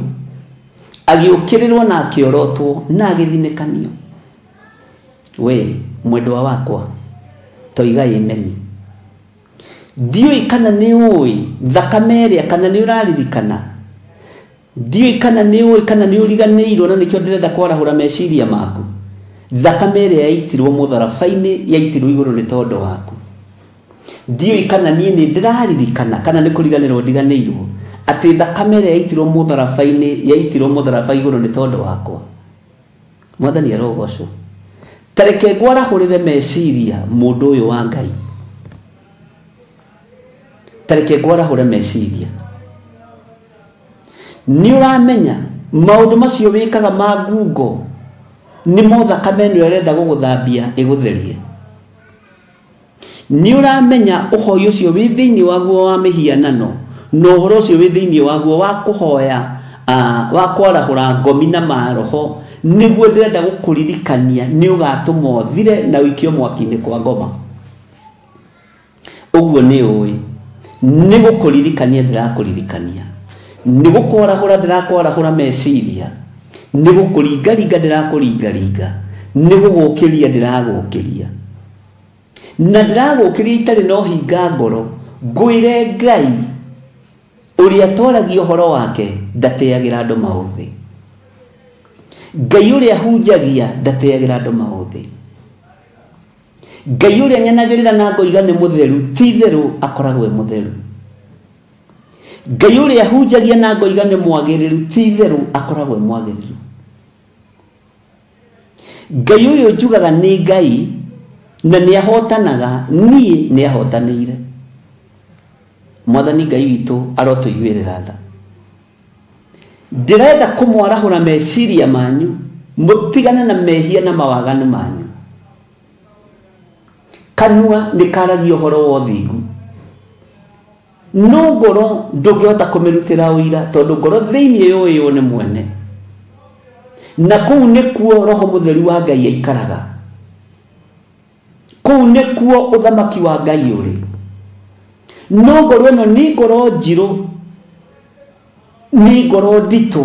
agĩũkĩrĩrwo na akĩorotwo na agĩthinĩkanio. We mwendwa wakwa, toiga amen. Ndiũĩ kana nĩ ũĩ thakame ĩrĩa, kana nĩ ũraririkana. Ndiũĩ kana nĩ ũĩ kana nĩ ũriganĩirwo, na nĩkĩo ndĩrenda kwarahũra meciria maku. Thakame ĩrĩa yaitirwo mũtharaba-inĩ yaitirwo igũrũ nĩ tondũ waku. Ndiũĩ kana niĩ nĩ ndĩraririkana kana nĩ kũriganĩrwo ndiganĩirwo atĩ thakame ĩrĩa yaitirwo mũtharaba-inĩ yaitirwo mũtharaba igũrũ nĩ tondũ wakwa. Mwathani arogocwo. Ta reke ngwarahũrĩre meciria mũndũ ũyũ wa Ngai. Ta reke ngwarahũre meciria. Nĩ ũramenya maũndũ macio wĩkaga ma ngungo nĩmo thakame ĩno ĩrenda gũgũthambia ĩgũtherie. Nĩ ũramenya ũhoi ũcio wĩ thĩinĩ waguo wa mĩhianano, na ũhoro ũcio wĩ thĩinĩ waguo wa kũhoya wa kwarahũra ngomi na maroho nĩguo ndĩrenda gũkũririkania nĩ ũgatũma ũthire na ũikio mwaki-inĩ kwa ngoma. Ũguo nĩ ũĩ nĩ gũkũririkania ndĩrakũririkania, nĩ gũkwarahũra ndĩrakwarahũra meciria, nĩ gũkũringaringa ndĩrakũringaringa, nĩ gũgũkĩria ndĩragũkĩria, na ndĩragũkĩria itarĩ na ũhinga ngoro. Ngwĩre Ngai ũrĩa twaragia ũhoro wake ndateagĩra andũ maũthĩ, Ngai ũrĩa hunjagia ndateagĩra andũ maũthĩ, Ngai ũrĩa nyanagĩrĩra na ngoiga nĩ mũtheru ti itherũ akoragwo e mũtheru, Ngai ũrĩa hunjagia na ngoiga nĩ mwagĩrĩru ti itherũ akoragwo e mwagĩrĩru. Ngai ũyũ njugaga nĩ Ngai na nĩ ahotanaga, niĩ nĩ ahotanĩire. Mwathani Ngai witũ arotũiguĩrĩra tha. Ndĩrenda kũmwarahũra meciria manyu, mũtigane na mehia na mawaganu manyu. Kanua nĩ karagia ũhoro wa ũthingu, no ngoro ndũngĩhota kũmĩrutĩra ũira, tondũ ngoro thĩinĩ yũĩywo nĩ mwene, na kũu nĩkuo Roho Mũtheru wa Ngai aikaraga, kũu nĩkuo ũthamaki wa Ngai ũrĩ. No ngoro ĩno nĩ ngoro njirũ, nĩ ngoro nditũ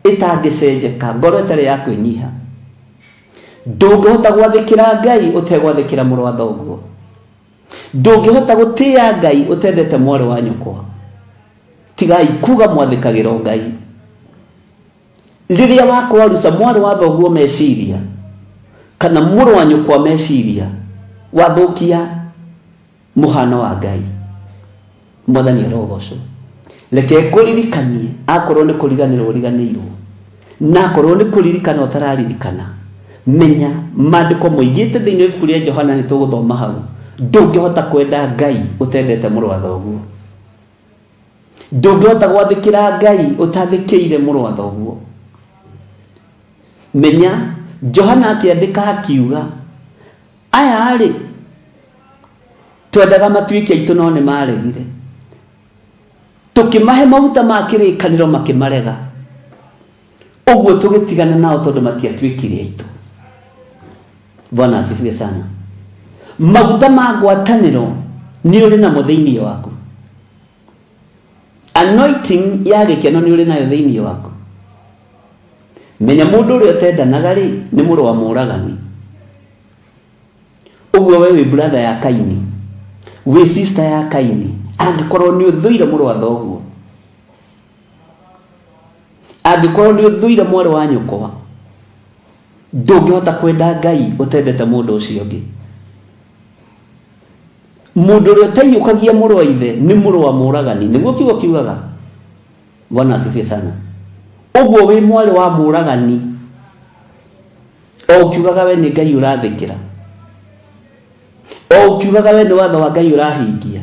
ĩtangĩcenjeka, ngoro ĩtarĩ ya kwĩnyiha. Ndũngĩhota gwathĩkĩra Ngai ũtegwathĩkĩra mũrũ wa thoguo, ndũngĩhota gũtĩĩa Ngai ũtendete mwarĩ wa nyũkwa. Tigai kuga mwathĩkagĩra Ngai. Rĩrĩa wakwaruca mwarĩ wa thoguo meciria kana mũrũ wa nyũkwa meciria, wathũkia mũhano wa Ngai. Mwathani arogocwo. Reke ngũririkanie, akorwo nĩ kũriganĩrwo ũriganĩirwo, na akorwo nĩ kũririkana ũtararirikana, menya maandĩko moigĩte thĩinĩ wa ibuku rĩa Johana, nĩ tũgũthoma hau, ndũngĩhota kwenda Ngai ũtendete mũrũ wa thoguo, ndũngĩhota gwathĩkĩra Ngai ũtathĩkĩire mũrũ wa thoguo. Menya Johana akĩandĩka akiuga, aya rĩ twendaga matuĩke aitũ no nĩ maregire, tũkĩmahe maguta ma kĩrĩkanĩro makĩmarega, ũguo tũgĩtigana nao tondũ matiatuĩkire aitũ. Bwana asifiwe sana. Maguta ma ngwatanĩro nĩ ũrĩ namo thĩinĩ waku, anointing ya gĩkeno nĩ ũrĩ nayo thĩinĩ waku. Menya mũndũ ũrĩa ũtendanaga rĩ nĩ mũrũ wa mũũragani. Ũguo we wĩ brother ya Kaini, wĩ sister ya Kaini, angĩkorwo nĩ ũthũire mũrũ wa thoguo, angĩkorwo nĩ ũthũire mwarĩ wa nyũkwa, ndũngĩhota kwenda Ngai ũtendete mũndũ ũcio ũngĩ. Mũndũ ũrĩa ũtaiyũkagia mũrũ wa ithe nĩ mũrũ wa mũũragani, nĩguo kiugo kiugaga. Bwana asifiwe sana. Ũguo wĩ mwarĩ wa mũũragani, o ũkiugaga we nĩ Ngai ũrathĩkĩra, o ũkiugaga we nĩ watho wa Ngai ũrahingia,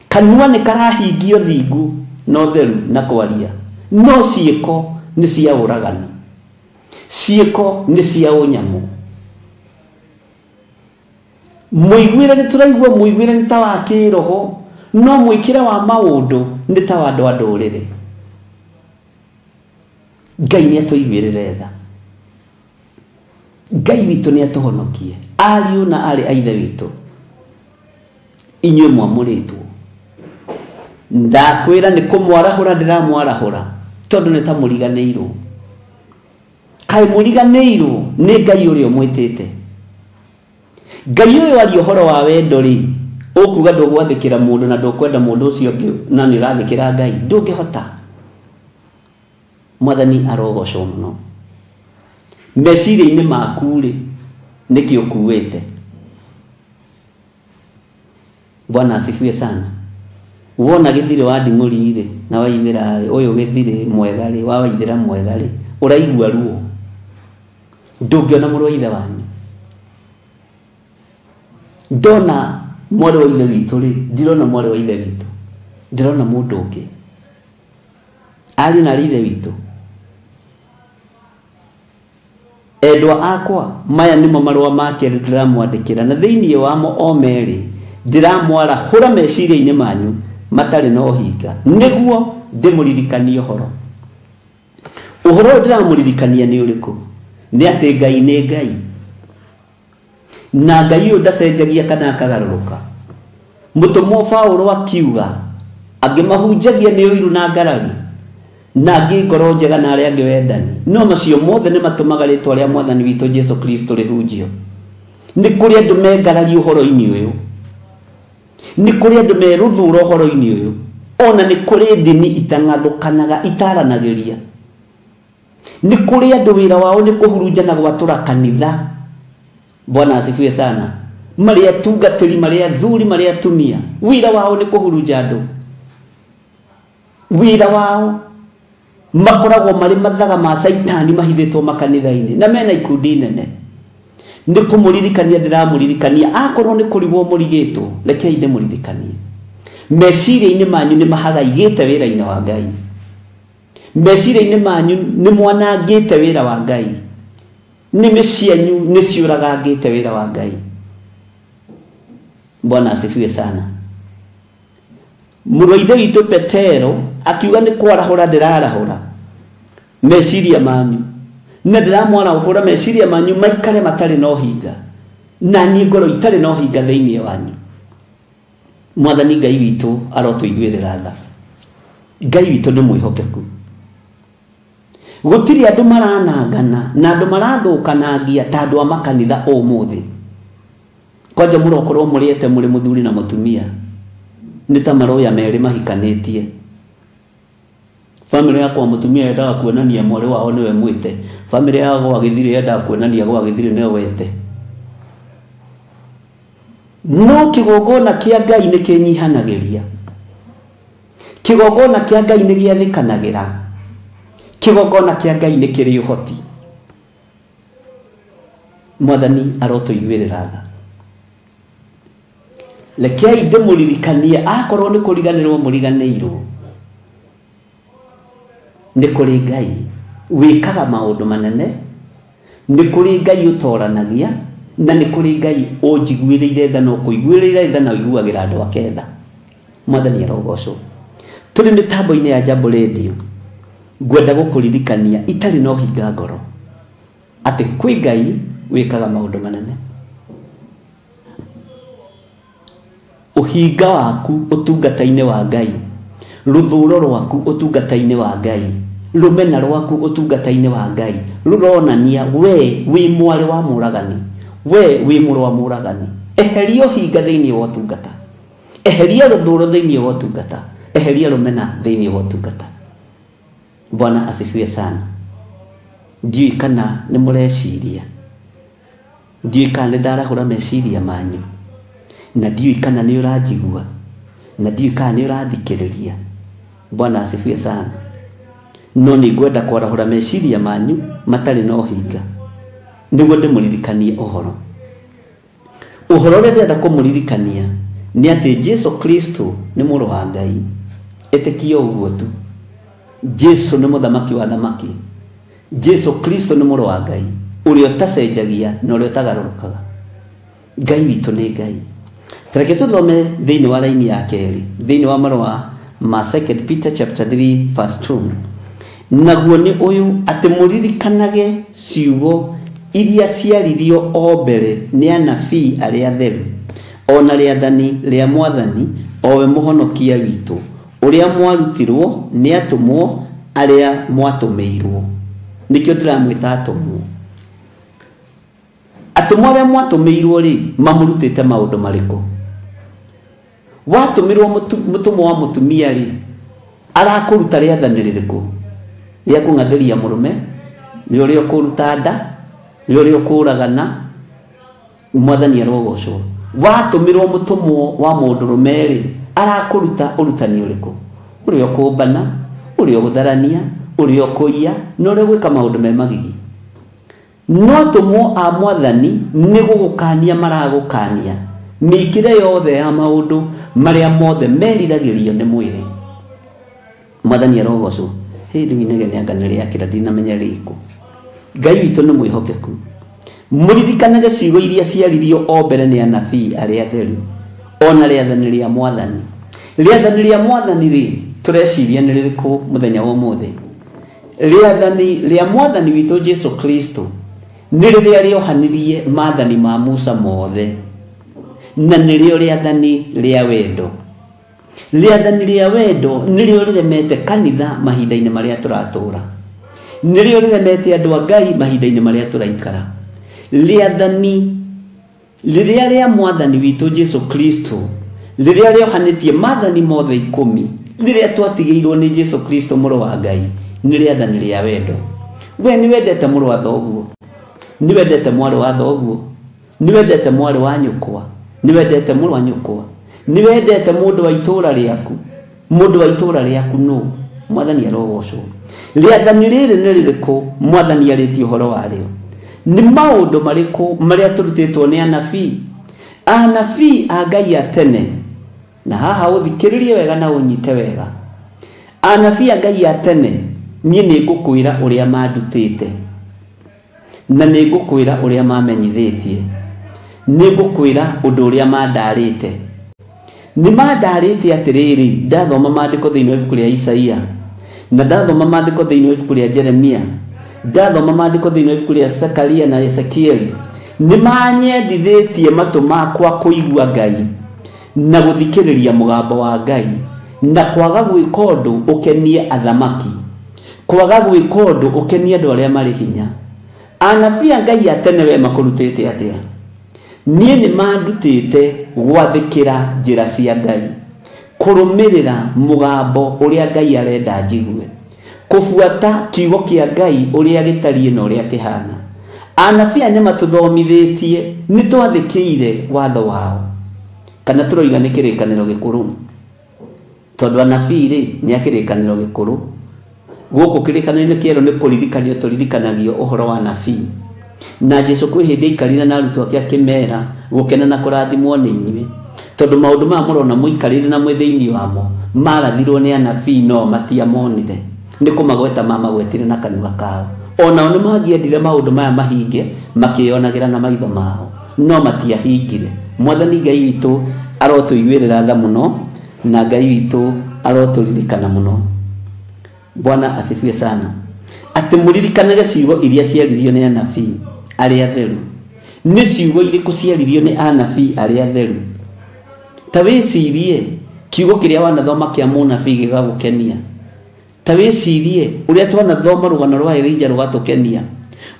kanua nĩ karahingia ũthingu na ũtheru na kwaria, no ciĩko nĩ cia ũragani, ciĩko nĩ cia ũnyamũ. Mũiguĩre nĩ tũraigua mũiguĩre nĩ ta wa kĩroho, no mwĩkĩre wa maũndũ nĩ ta wa andũ a ndũrĩrĩ. Ngai nĩ atũiguĩrĩre tha, Ngai witũ nĩ atũhonokie, ariũ na aarĩ a ithe witũ, inyuĩ mwamũrĩtwo. Ndakwĩra nĩ kũmwarahũra ndĩramwarahũra, tondũ nĩ ta mũriganĩirwo. Kaĩ mũriganĩirwo nĩ Ngai ũrĩa ũmwĩtĩte. Ngai ũyũ aria ũhoro wa wendo rĩ, ũkuga ndũgwathĩkĩra mũndũ na ndũkwenda mũndũ ũcio ũngĩ na nĩ ũrathĩkĩra Ngai, ndũngĩhota. Mwathani arogocwo mũno. Meciria-inĩ maku rĩ, nĩkĩ ũkuĩte? Bwana asifiwe sana. Wona gĩthirĩ wa nding'ũri rĩ, na waithĩra rĩ, ũyũ gĩthirĩ mwega rĩ, wa waithĩra mwega rĩ, ũraigua ruo. Ndũngĩona mũrũ wa ithe wanyu. Ndona mwarĩ wa ithe witũ rĩ, ndirona mwarĩ wa ithe witũ, ndĩrona mũndũ ũngĩ. Ariũ na aarĩ a ithe witũ, endwa akwa, maya nĩmo marũa ma kerĩ ndĩramwandĩkĩra, na thĩinĩ wamo o merĩ ndĩramwarahũra meciria-inĩ manyu matarĩ na ũhinga, nĩguo Ndĩmũririkanie ũhoro. Ũhoro ũyũ ndĩramũririkania nĩ ũrĩkũ? Nĩ atĩ Ngai nĩ Ngai, na Ngai ũyũ ndacenjagia kana akagarũrũka. Mũtũmwo Paũlũ akiuga angĩ mahunjagia nĩ ũiru na ngarari, na angĩ ngoro njega na arĩa angĩ wendani, no macio mothe nĩ matũmaga rĩtwa rĩa Mwathani witũ Jesu Kristo rĩhunjio. Nĩ kũrĩ andũ mengarari ũhoro-inĩ ũyũ, nĩ kũrĩ andũ merũthũra ũhoro-inĩ ũyũ, ona nĩ kũrĩ ndini itang'athũkanaga itaranagĩria. Nĩ kũrĩ andũ wĩra wao nĩ kũhurunja na gwatũra kanitha. Bwana asifiwe sana. Marĩ atungatĩri, marĩ athuri, marĩ atumia, wĩra wao nĩ kũhurunja andũ. Wĩra wao makoragwo marĩ mathaga ma caitani mahithĩtwo makanitha-inĩ na mena ikundi nene. Nĩ kũmũririkania ndĩramũririkania, akorwo nĩ kũrigwo mũrigĩtwo, rekei ndĩmũririkanie. Meciria-inĩ manyu nĩ mahagaigĩte wĩra-inĩ wa Ngai. Meciria-inĩ manyu nĩ mwanangĩte wĩra wa Ngai. Nĩmĩ cianyu nĩ ciũragangĩte wĩra wa Ngai. Bwana asifiwe sana. Mũrũ wa ithe witũ Petero akiuga nĩ kwarahũra ndĩrarahũra meciria manyu, na ndĩramwarahũra meciria manyu maikare matarĩ na ũhinga, na niĩ ngoro itarĩ na ũhinga thĩinĩ wanyu. Mwathani Ngai witũ arotũiguĩrĩra tha. Ngai witũ nĩ mwĩhokeku. Gũtirĩ andũ maranangana na andũ marathũkanangia ta andũ a makanitha ũmũthĩ. Kwanja mũrokorwo mũrĩete mũrĩ mũthuri na mũtumia, nĩ ta maroya merĩ mahikanĩtie. Bamĩrĩ yakwa mũtumia yendaga kuonania mwarĩ wao nĩwe mwĩte, bamĩrĩ ya gwa gĩthirĩ yendaga kuonania gwa gĩthirĩ nĩwe wete. No kĩgongona kĩa Ngai nĩ kĩnyihanagĩria. Kĩgongona kĩa Ngai nĩ gĩathĩkanagĩra. Kĩgongona kĩa Ngai nĩ kĩrĩ ũhoti. Mwathani arotũiguĩrĩra tha. Rekei ndĩmũririkanie, akorwo nĩ kũriganĩrwo mũriganĩirwo, nĩ kũrĩ Ngai wĩkaga maũndũ manene, nĩ kũrĩ Ngai ũtoranagia, na nĩ kũrĩ Ngai ũnjiguĩrĩire tha na ũkũiguĩrĩire tha na ũiguagĩra andũ ake tha. Mwathani arogocwo. Tũrĩ mĩtambo-inĩ ya Jambo Radio, ngwenda gũkũririkania itarĩ na ũhinga ngoro atĩ kwĩ Ngai wĩkaga maũndũ manene. Ũhinga waku ũtungata-inĩ wa Ngai, rũthũro rwaku ũtungata-inĩ wa Ngai, rũmena rwaku ũtungata-inĩ wa Ngai, rũronania we wĩ mwarĩ wa mũragani, we wĩ mũrũ wa mũragani. Eheria ũhinga thĩinĩ wa ũtungata, eheria rũthũro thĩinĩ wa ũtungata, eheria rũmena thĩinĩ wa ũtungata. Bwana asifiwe sana. Ndiũĩ kana nĩ mũreciria, ndiũĩ kana nĩ ndarahũra meciria manyu, na ndiũĩ kana nĩ ũranjigua, na ndiũĩ kana nĩ ũrathikĩrĩria. Bwana asifiwe sana. No nĩ ngwenda kwarahũra meciria manyu matarĩ na ũhinga, nĩguo ndĩmũririkanie ũhoro. Ũhoro ũrĩa ndĩrenda kũmũririkania nĩ atĩ Jesu Kristo nĩ mũrũ wa Ngai. Ĩtĩkia ũguo tu. Jesu nĩ mũthamaki wa thamaki. Jesu Kristo nĩ mũrũ wa Ngai ũrĩa ũtacenjagia na ũrĩa ũtagarũrũkaga. Ngai witũ nĩ Ngai. Tareke tũthome thĩinĩ wa raini ya kerĩ, thĩinĩ wa marũa ma 2 Peter chapter 3 verse 2. Naguo nĩ ũyũ, atĩ mũririkanage ciugo iria ciaririo o mbere nĩ anabii arĩa atheru, ona rĩathani rĩa Mwathani o we mũhonokia witũ, ũrĩa mwarutirwo nĩ atũmwo arĩa mwatũmĩirwo. Nĩkĩo ndĩramwĩta atũmwo. Atũmwo arĩa mwatũmĩirwo rĩ, mamũrutĩte maũndũ marĩkũ? Watũmĩrwo mũtũmwo wa mũtumia rĩ, arakũruta rĩathani rĩrĩkũ? Rĩa kũng'athĩria mũrũme, nĩ ũrĩa ũkũruta nda, nĩ ũrĩa ũkũragana. Mwathani arogocwo. Watũmĩrwo mũtũmwo wa mũndũrũme rĩ, arakũruta ũrutani ũrĩkũ? Ũrĩa ũkũmbana, ũrĩa ũgũtharania, ũrĩa ũkũiya, na ũrĩa ũgwĩka maũndũ me magigi. No atũmwo a Mwathani nĩ gũgũkania maragũkania mĩkĩre yothe ya maũndũ marĩa mothe meriragĩrio nĩ mwĩrĩ. Mwathani arogocwo. Hĩ, rĩu inegene anga nĩ rĩakĩra, ndinamenya rĩkũ. Ngai witũ nĩ mwĩhokeku. Mũririkanage ciugo iria ciaririo o mbere nĩ anabii arĩa atheru, ona rĩathani rĩa Mwathani. Rĩathani rĩa Mwathani rĩ, Tũreciria nĩ rĩrĩkũ mũthenya wa ũmũthĩ? Rĩathani rĩa mwathani witũ Jesu Kristo nĩ rĩrĩa rĩohanirie maathani ma Musa mothe, na nĩrĩo rĩathani rĩa wendo. Rĩathani rĩa wendo nĩrĩo rĩremete kanitha mahinda-inĩ marĩa tũratũra, nĩrĩo rĩremete andũ a Ngai mahinda-inĩ marĩa tũraikara. Rĩathani rĩrĩa rĩa mwathani witũ Jesu Kristo rĩrĩa rĩohanĩtie maathani mothe 10 rĩrĩa twatigĩirwo nĩ Jesu Kristo mũrũ wa Ngai nĩ rĩathani rĩa wendo. We nĩ wendete mũrũ wa thoguo, nĩ wendete mwarĩ wa thoguo, nĩ wendete mwarĩ wa nyũkwa, nĩ wendete mũrũ wa nyũkwa, nĩ wendete mũndũ wa itũũra rĩaku. Mũndũ wa itũũra rĩaku nũ? Mwathani arogocwo. Rĩathani rĩrĩ nĩ rĩrĩkũ mwathani arĩtie ũhoro warĩo? Nĩ maũndũ marĩkũ marĩa tũrutĩtwo nĩ anabii? Anabii a Ngai a tene, na haha ũthikĩrĩrie wega na ũnyite wega. Anabii a Ngai a tene, niĩ nĩ ngũkwĩra ũrĩa mandutĩte, na nĩ ngũkwĩra ũrĩa mamenyithĩtie, nĩ ngũkwĩra ũndũ ũrĩa mandarĩte. Nĩ mandarĩte atĩrĩrĩ, ndathoma maandĩko thĩinĩ wa ibuku rĩa Isaia, na ndathoma maandĩko thĩinĩ wa ibuku rĩa Jeremia, ndathoma maandĩko thĩinĩ wa ibuku rĩa Zekaria na Ezekieli, nĩ manyendithĩtie matũ makwa kũigua Ngai na gũthikĩrĩria mũgambo wa Ngai, na kwaga gwĩka ũndũ ũkenie athamaki, kwaga gwĩka ũndũ ũkenie andũ arĩa marĩ hinya. Anabii a Ngai a tene we makũrutĩte atĩa? Niĩ nĩ mandutĩte gwathĩkĩra njĩra cia Ngai, kũrũmĩrĩra mũgambo ũrĩa Ngai arenda njigue, kũbuata kiugo kĩa Ngai ũrĩa gĩtariĩ na ũrĩa kĩhana. Anabii aya nĩ matũthomithĩtie, nĩ twathĩkĩire watho wao, kana tũroiga nĩ kĩrĩkanĩro gĩkũrũ, tondũ anabii rĩ nĩ a kĩrĩkanĩro gĩkũrũ. Gũkũ kĩrĩkanĩro-inĩ kĩerũ nĩ kũririkanio tũririkanagio ũhoro wa anabii. Na Jesu kwĩ hĩndĩ aikarire na arutwo ake akĩmera gũkena na kũrathimwo nĩ inyuĩ, tondũ maũndũ maya mũrona mũikarĩire na mwĩ thĩinĩ wamo marathirwo nĩ anabii no matiamonire, nĩ kũmagweta mamagwetire na kanua kao. Onao nĩ mangĩendire maũndũ maya mahinge makĩyonagĩra na maitho mao, no matiahingire. Mwathani Ngai witũ arotũiguĩrĩra tha mũno, na Ngai witũ arotũririkana mũno. Bwana asifiwe sana. Atĩ mũririkanage ciugo iria ciaririo nĩ anabii arĩa atheru. Nĩ ciugo irĩkũ ciaririo nĩ anabii arĩa atheru? Ta wĩcirie kiugo kĩrĩa wanathoma kĩa mũnabii gĩgagũkenia. Ta wĩcirie ũrĩa twanathoma rũgano rwa Elijah rũgatũkenia,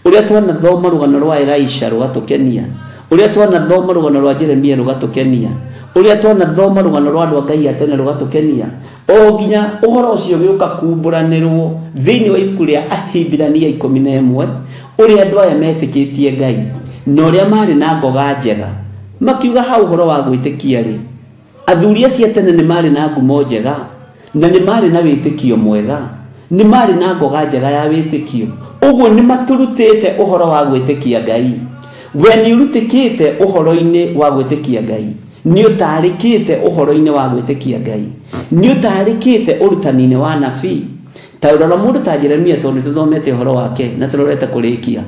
ũrĩa twanathoma rũgano rwa Elisha rũgatũkenia, ũrĩa twanathoma rũgano rwa Jeremia rũgatũkenia, ũrĩa twanathoma rũgano rwa andũ a Ngai a tene rũgatũkenia, o nginya ũhoro ũcio ũgĩũka kumbũranĩrwo thĩinĩ wa ibuku rĩa Ahibirania 11, ũrĩa andũ aya metĩkĩtie Ngai na ũrĩa marĩ na ngoga njega. Makiuga hau ũhoro wa gwĩtĩkia rĩ, athuri acio a tene nĩ marĩ na ngumo njega, na nĩ marĩ na wĩtĩkio mwega, nĩ marĩ na ngoga njega ya wĩtĩkio. Ũguo nĩ matũrutĩte ũhoro wa gwĩtĩkia Ngai. We nĩ ũrutĩkĩte ũhoro-inĩ wa gwĩtĩkia Ngai, nĩ ũtarĩkĩte ũhoro-inĩ wa gwĩtĩkia Ngai, nĩ ũtarĩkĩte ũrutani-inĩ wa anabii. Ta rora mũndũ ta Jeremia, tondũ nĩ tũthomete ũhoro wake na tũrorete kũrĩkia.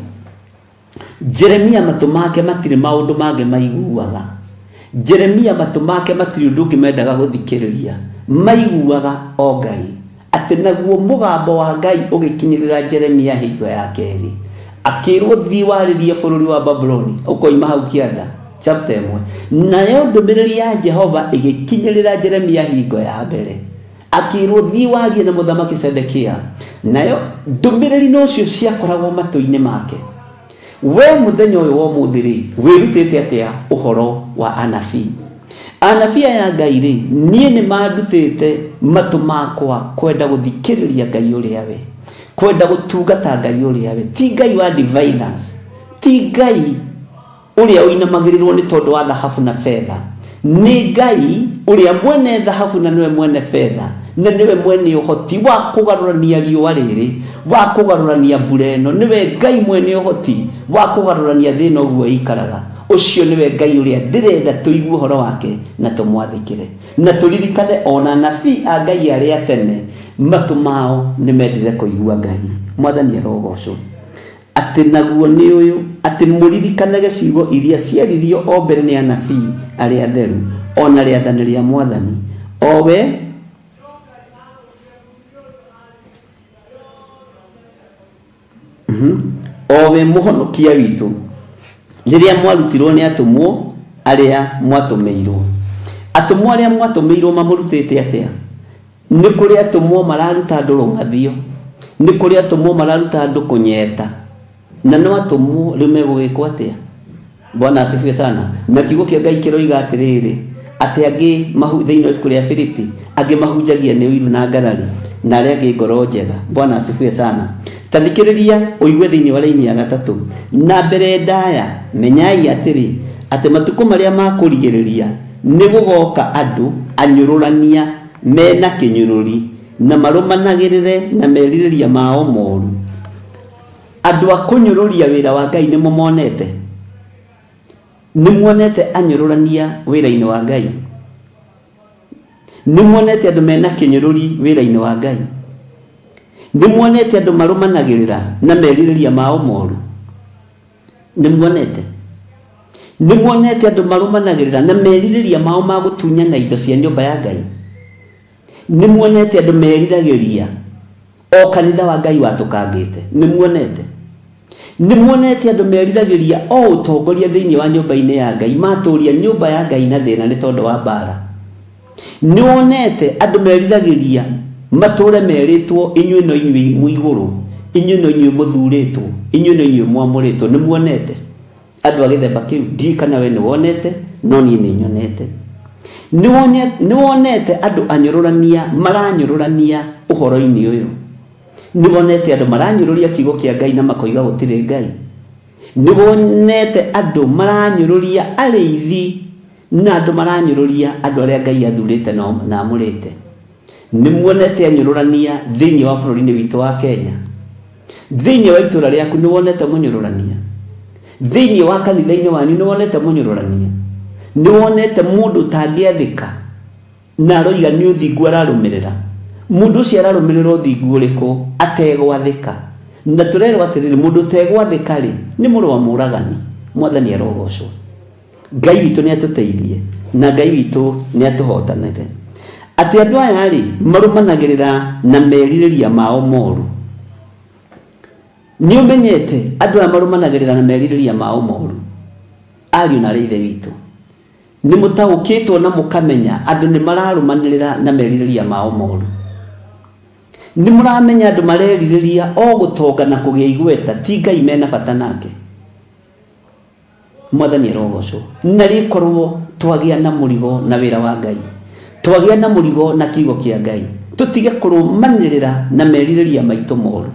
Jeremia matũ make matirĩ maũndũ mangĩ maiguaga. Jeremia matũ make matirĩ ũndũ ũngĩ mendaga gũthikĩrĩria, maiguaga o Ngai. Atĩ naguo mũgambo wa Ngai ũgĩkinyĩrĩra Jeremia hingo ya kerĩ, akĩrwo thiĩ warĩrie bũrũri wa Babuloni, ũkoima hau kĩanda, chapter 1. Nayo ndũmĩrĩri ya Jehova ĩgĩkinyĩrĩra Jeremia hingo ya mbere, akĩrwo thiĩ warie na mũthamaki Sedekia. Nayo ndũmĩrĩri nocio ciakoragwo matũ-inĩ make. We mũthenya ũyũ wa ũmũthĩ rĩ, wĩrutĩte atĩa ũhoro wa anabii? Anabii aya Ngai rĩ, niĩ nĩ mandutĩte matũ makwa kwenda gũthikĩrĩria Ngai ũrĩa we, kwenda gũtungata Ngai ũrĩa we. Ti Ngai wa diviners, ti Ngai ũrĩa ũinamagĩrĩrwo nĩ tondũ wa thahabu na betha, nĩ Ngai ũrĩa mwene thahabu na nĩwe mwene betha, na nĩwe mwene ũhoti wa kũgarũrania riũa rĩrĩ, wa kũgarũrania mbura ĩno, nĩwe Ngai mwene ũhoti wa kũgarũrania thĩ ĩno ũguo ĩikaraga. Ũcio nĩwe Ngai ũrĩa ndĩrenda tũigue ũhoro wake na tũmwathĩkĩre, na tũririkane ona anabii a Ngai arĩa tene matũ mao nĩ mendire kũigua Ngai. Mwathani arogocwo. Atĩ naguo nĩ ũyũ, atĩ mũririkanage ciugo iria ciaririo o mbere nĩ anabii arĩa atheru, ona rĩathani rĩa mwathani, o we Owe mũhonokia witũ rĩrĩa mwarutirwo nĩ atũmwo arĩa mwatũmĩirwo. Atũmwo arĩa mwatũmĩirwo mamũrutĩte atĩa? Nĩ kũrĩ atũmwo mararuta andũ rũng'athio, nĩ kũrĩ atũmwo mararuta andũ kũnyeta, na no atũmwo rĩu megũgĩkwo atĩa? Bwana asifiwe sana. Na kiugo kĩa Ngai kĩroiga atĩrĩrĩ, atĩ angĩ thĩinĩ wa ibuku rĩa Filipi, angĩ mahunjagia nĩ ũiru na ngarari, na arĩa angĩ ngoro njega. Bwana asifiwe sana. Ta thikĩrĩria ũigue thĩinĩ wa raini ya gatatũ. Na mbere ndaya menyai atĩrĩ, atĩ matukũ marĩa ma kũrigĩrĩria nĩ gũgoka andũ anyũrũrania mena kĩnyũrũri na marũmanagĩrĩre na merirĩria mao moru. Andũ a kũnyũrũria wĩra wa Ngai nĩ mũmonete? Nĩ muonete anyũrũrania wĩra-inĩ wa Ngai? Nĩ muonete andũ mena kĩnyũrũri wĩra-inĩ wa Ngai? Nĩ muonete andũ marũmanagĩrĩra na merirĩria mao moru? Nĩ muonete? Nĩ muonete andũ marũmanagĩrĩra na merirĩria mao ma gũtunyana indo cia nyũmba ya Ngai? Nĩ muonete andũ meriragĩria o kanitha wa Ngai watũkangĩte? Nĩ muonete? Nĩ muonete andũ meriragĩria o ũtongoria thĩinĩ wa nyũmba-inĩ ya Ngai, matũria nyũmba ya Ngai na thĩna nĩ tondũ wa mbara? Nĩ wonete andũ meriragĩria matũre merĩtwo inyuĩ no inyuĩ mwĩ igũrũ, inyuĩ no inyuĩ mũthurĩtwo, inyuĩ no inyuĩ mwamũrĩtwo? Nĩ muonete andũ a gĩthemba kĩu? Ndiũĩ kana we nĩ wonete, no niĩ nĩ nyonete. Nĩ wonete andũ anyũrũrania maranyũrũrania ũhoro-inĩ ũyũ? Nĩ wonete andũ maranyũrũria kiugo kĩa Ngai na makoiga gũtirĩ Ngai? Nĩ wonete andũ maranyũrũria arĩithi na andũ maranyũrũria andũ arĩa Ngai athurĩte na amũrĩte? Nĩ muonete anyũrũrania thĩinĩ wa bũrũri-inĩ witũ wa Kenya? Thĩinĩ wa itũũra rĩaku nĩ wonete mũnyũrũrania? Thĩinĩ wa kanitha-inĩ wanyu nĩ wonete mũnyũrũrania? Nĩ wonete mũndũ ũtangĩathĩka na aroiga nĩ ũthingu ararũmĩrĩra? Mũndũ ũcio ararũmĩrĩra ũthingu ũrĩkũ ategwathĩka? Na tũrerwo atĩrĩrĩ, mũndũ ũtegwathĩka rĩ, nĩ mũrũ wa mũũragani. Mwathani arogocwo. Ngai witũ nĩ atũteithie na Ngai witũ nĩ atũhotanĩre. Atĩ andũ aya rĩ, marũmanagĩrĩra na merirĩria mao moru. Nĩ ũmenyete andũ aya marũmanagĩrĩra na merirĩria mao moru? Ariũ na arĩ ithe witũ, nĩ mũtaũkĩtwo na mũkamenya andũ nĩ mararũmanĩrĩra na merirĩria mao moru? Nĩ mũramenya andũ marerirĩria o gũtonga na kũgĩa igweta, ti Ngai mena bata nake? Mwathani arogocwo. Na rĩkorwo twagĩa na mũrigo na wĩra wa Ngai, twagĩa na mũrigo na kiugo kĩa Ngai, tũtige kũrũmanĩrĩra na merirĩria maitũ moru,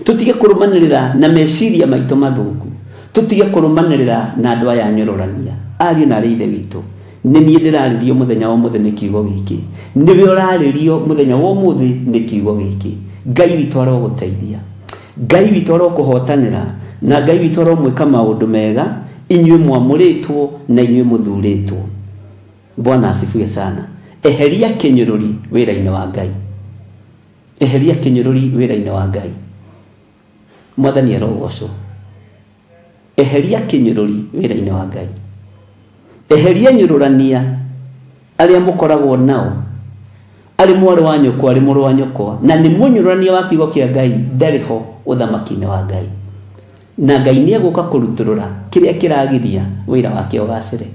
tũtige kũrũmanĩrĩra na meciria maitũ mathũku, tũtige kũrũmanĩrĩra na andũ aya anyũrũrania. Ariũ na arĩ ithe witũ, nĩ niĩ ndĩrarĩrio mũthenya wa ũmũthĩ nĩ kiugo gĩkĩ, nĩwe ũrarĩrio mũthenya wa ũmũthĩ nĩ kiugo gĩkĩ. Ngai witũ arogũteithia, Ngai witũ arokũhotanĩra, na Ngai witũ aromwĩka maũndũ mega, inyuĩ mwamũrĩtwo na inyuĩ mũthurĩtwo. Bwana asifiwe sana. Eheria kĩnyũrũri wĩra-inĩ wa Ngai, eheria kĩnyũrũri wĩra-inĩ wa Ngai. Mwathani arogocwo. Eheria kĩnyũrũri wĩra-inĩ wa Ngai, eheria nyũrũrania arĩa mũkoragwo nao, arĩ mwarĩ wa nyũkwa, arĩ mũrũ wa nyũkwa, na nĩ mũnyũrũrania wa kiugo kĩa Ngai, ndarĩ ho ũthamaki-inĩ wa Ngai. Na Ngai nĩ egũka kũrutũrũra kĩrĩa kĩragiria wĩra wake ũgacĩre.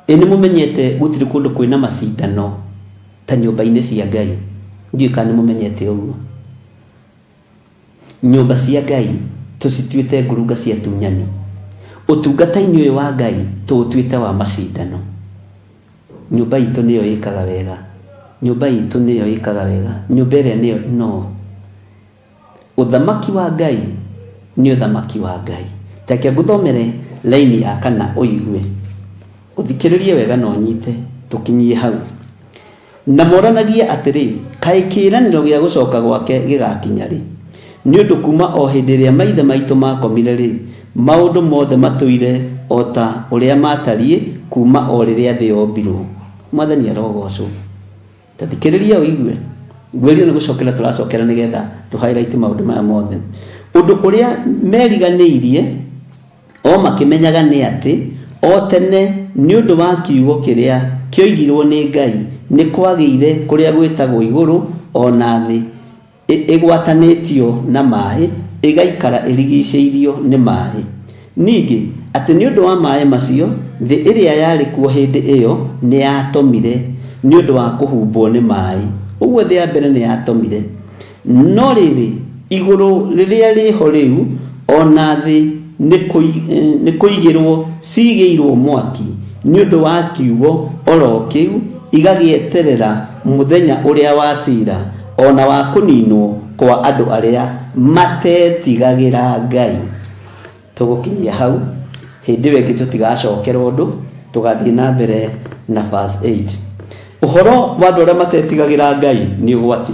Ĩ nĩ mũmenyete gũtirĩ kũndũ kwĩna macindano ta nyũmba-inĩ cia Ngai? Ndiũĩ kana nĩ mũmenyete ũguo. Nyũmba cia Ngai tũcituĩte ngurunga cia tunyani. Ũtungata-inĩ ũyũ wa Ngai tũũtuĩte wa macindano. Nyũmba itũ nĩyo ĩkaga wega, nyũmba itũ nĩyo ĩkaga wega, nyũmba ĩrĩa nĩyo no. Ũthamaki wa Ngai nĩ ũthamaki wa Ngai. Ta reke ngũthomere laini ya kana ũigue, ũthikĩrĩrie wega na ũnyite, tũkinyie hau. Na moranagie atĩrĩ, kaĩ kĩĩranĩro gĩa gũcoka gwake gĩgakinya rĩ? Nĩ ũndũ kuma o hĩndĩ ĩrĩa maithe maitũ makomire rĩ, maũndũ mothe matũire o ta ũrĩa matariĩ kuma o rĩrĩa thĩ yombirwo. Mwathani arogocwo. Ta thikĩrĩria ũigue. Ngwĩrio nĩ gũcokera tũracokera nĩgetha tũ highlight maũndũ maya mothe. Ũndũ ũrĩa meriganĩirie o makĩmenyaga nĩ atĩ o tene nĩ ũndũ wa kiugo kĩrĩa kĩoigirwo nĩ Ngai nĩ kwagĩire kũrĩa gwĩtagwo igũrũ o na thĩ Ĩgwatanĩtio na maĩ, ĩgaikara ĩrigicĩirio nĩ maĩ. Ningĩ atĩ nĩ ũndũ wa maĩ macio thĩ ĩrĩa yarĩ kuo hĩndĩ ĩyo nĩ yatomire nĩ ũndũ wa kũhumbwo nĩ maĩ. Ũguo thĩ ya mbere nĩ yatomire. No rĩrĩ, igũrũ rĩrĩa rĩho rĩu ona thĩ nĩ kũigĩrwo cigĩirwo mwaki nĩ ũndũ wa kiugo oro kĩu, igagĩeterera mũthenya ũrĩa wa cira ona wa kũninwo kwa andũ arĩa matetigagĩra Ngai. Tũgũkinyia hau, hĩndĩ ĩyo ĩngĩ tũtigacokera ũndũ, tũgathiĩ na mbere na verse 8. Ũhoro wa andũ arĩa matetigagĩra Ngai nĩ ũgwati,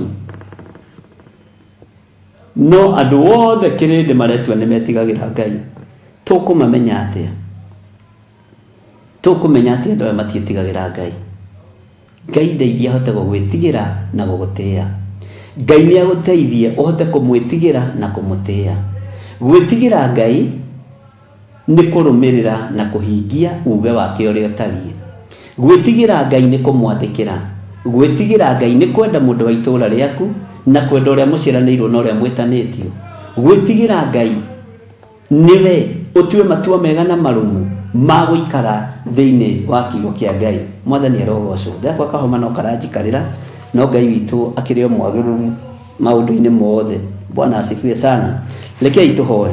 no andũ othe kĩrĩndĩ maretua nĩ metigagĩra Ngai. Tũkũmamenya atĩa? Tũkũmenya atĩa andũ aya matietigagĩra Ngai? Ngai ndeithia ahote gũgwĩtigĩra na gũgũtĩĩa. Ngai nĩ agũteithie ũhote kũmwĩtigĩra na kũmũtĩĩa. Gwĩtigĩra Ngai nĩ kũrũmĩrĩra na kũhingia uge wake ũrĩa ũtariĩ. Gwĩtigĩra Ngai nĩ kũmwathĩkĩra. Gwĩtigĩra Ngai nĩ kwenda mũndũ wa itũũra rĩaku na kwenda ũrĩa mũciaranĩirwo na ũrĩa mwĩtanĩtio. Gwĩtigĩra Ngai nĩwe ũtue matua mega na marũmu ma gũikara thĩinĩ wa kiugo kĩa Ngai. Mwathani arogocwo. Ndakwa kahoma no karanjikarĩra, no Ngai witũ akĩrĩ o mwagĩrĩru maũndũ-inĩ mothe. Bwana asifiwe sana. Rekei tũhoe.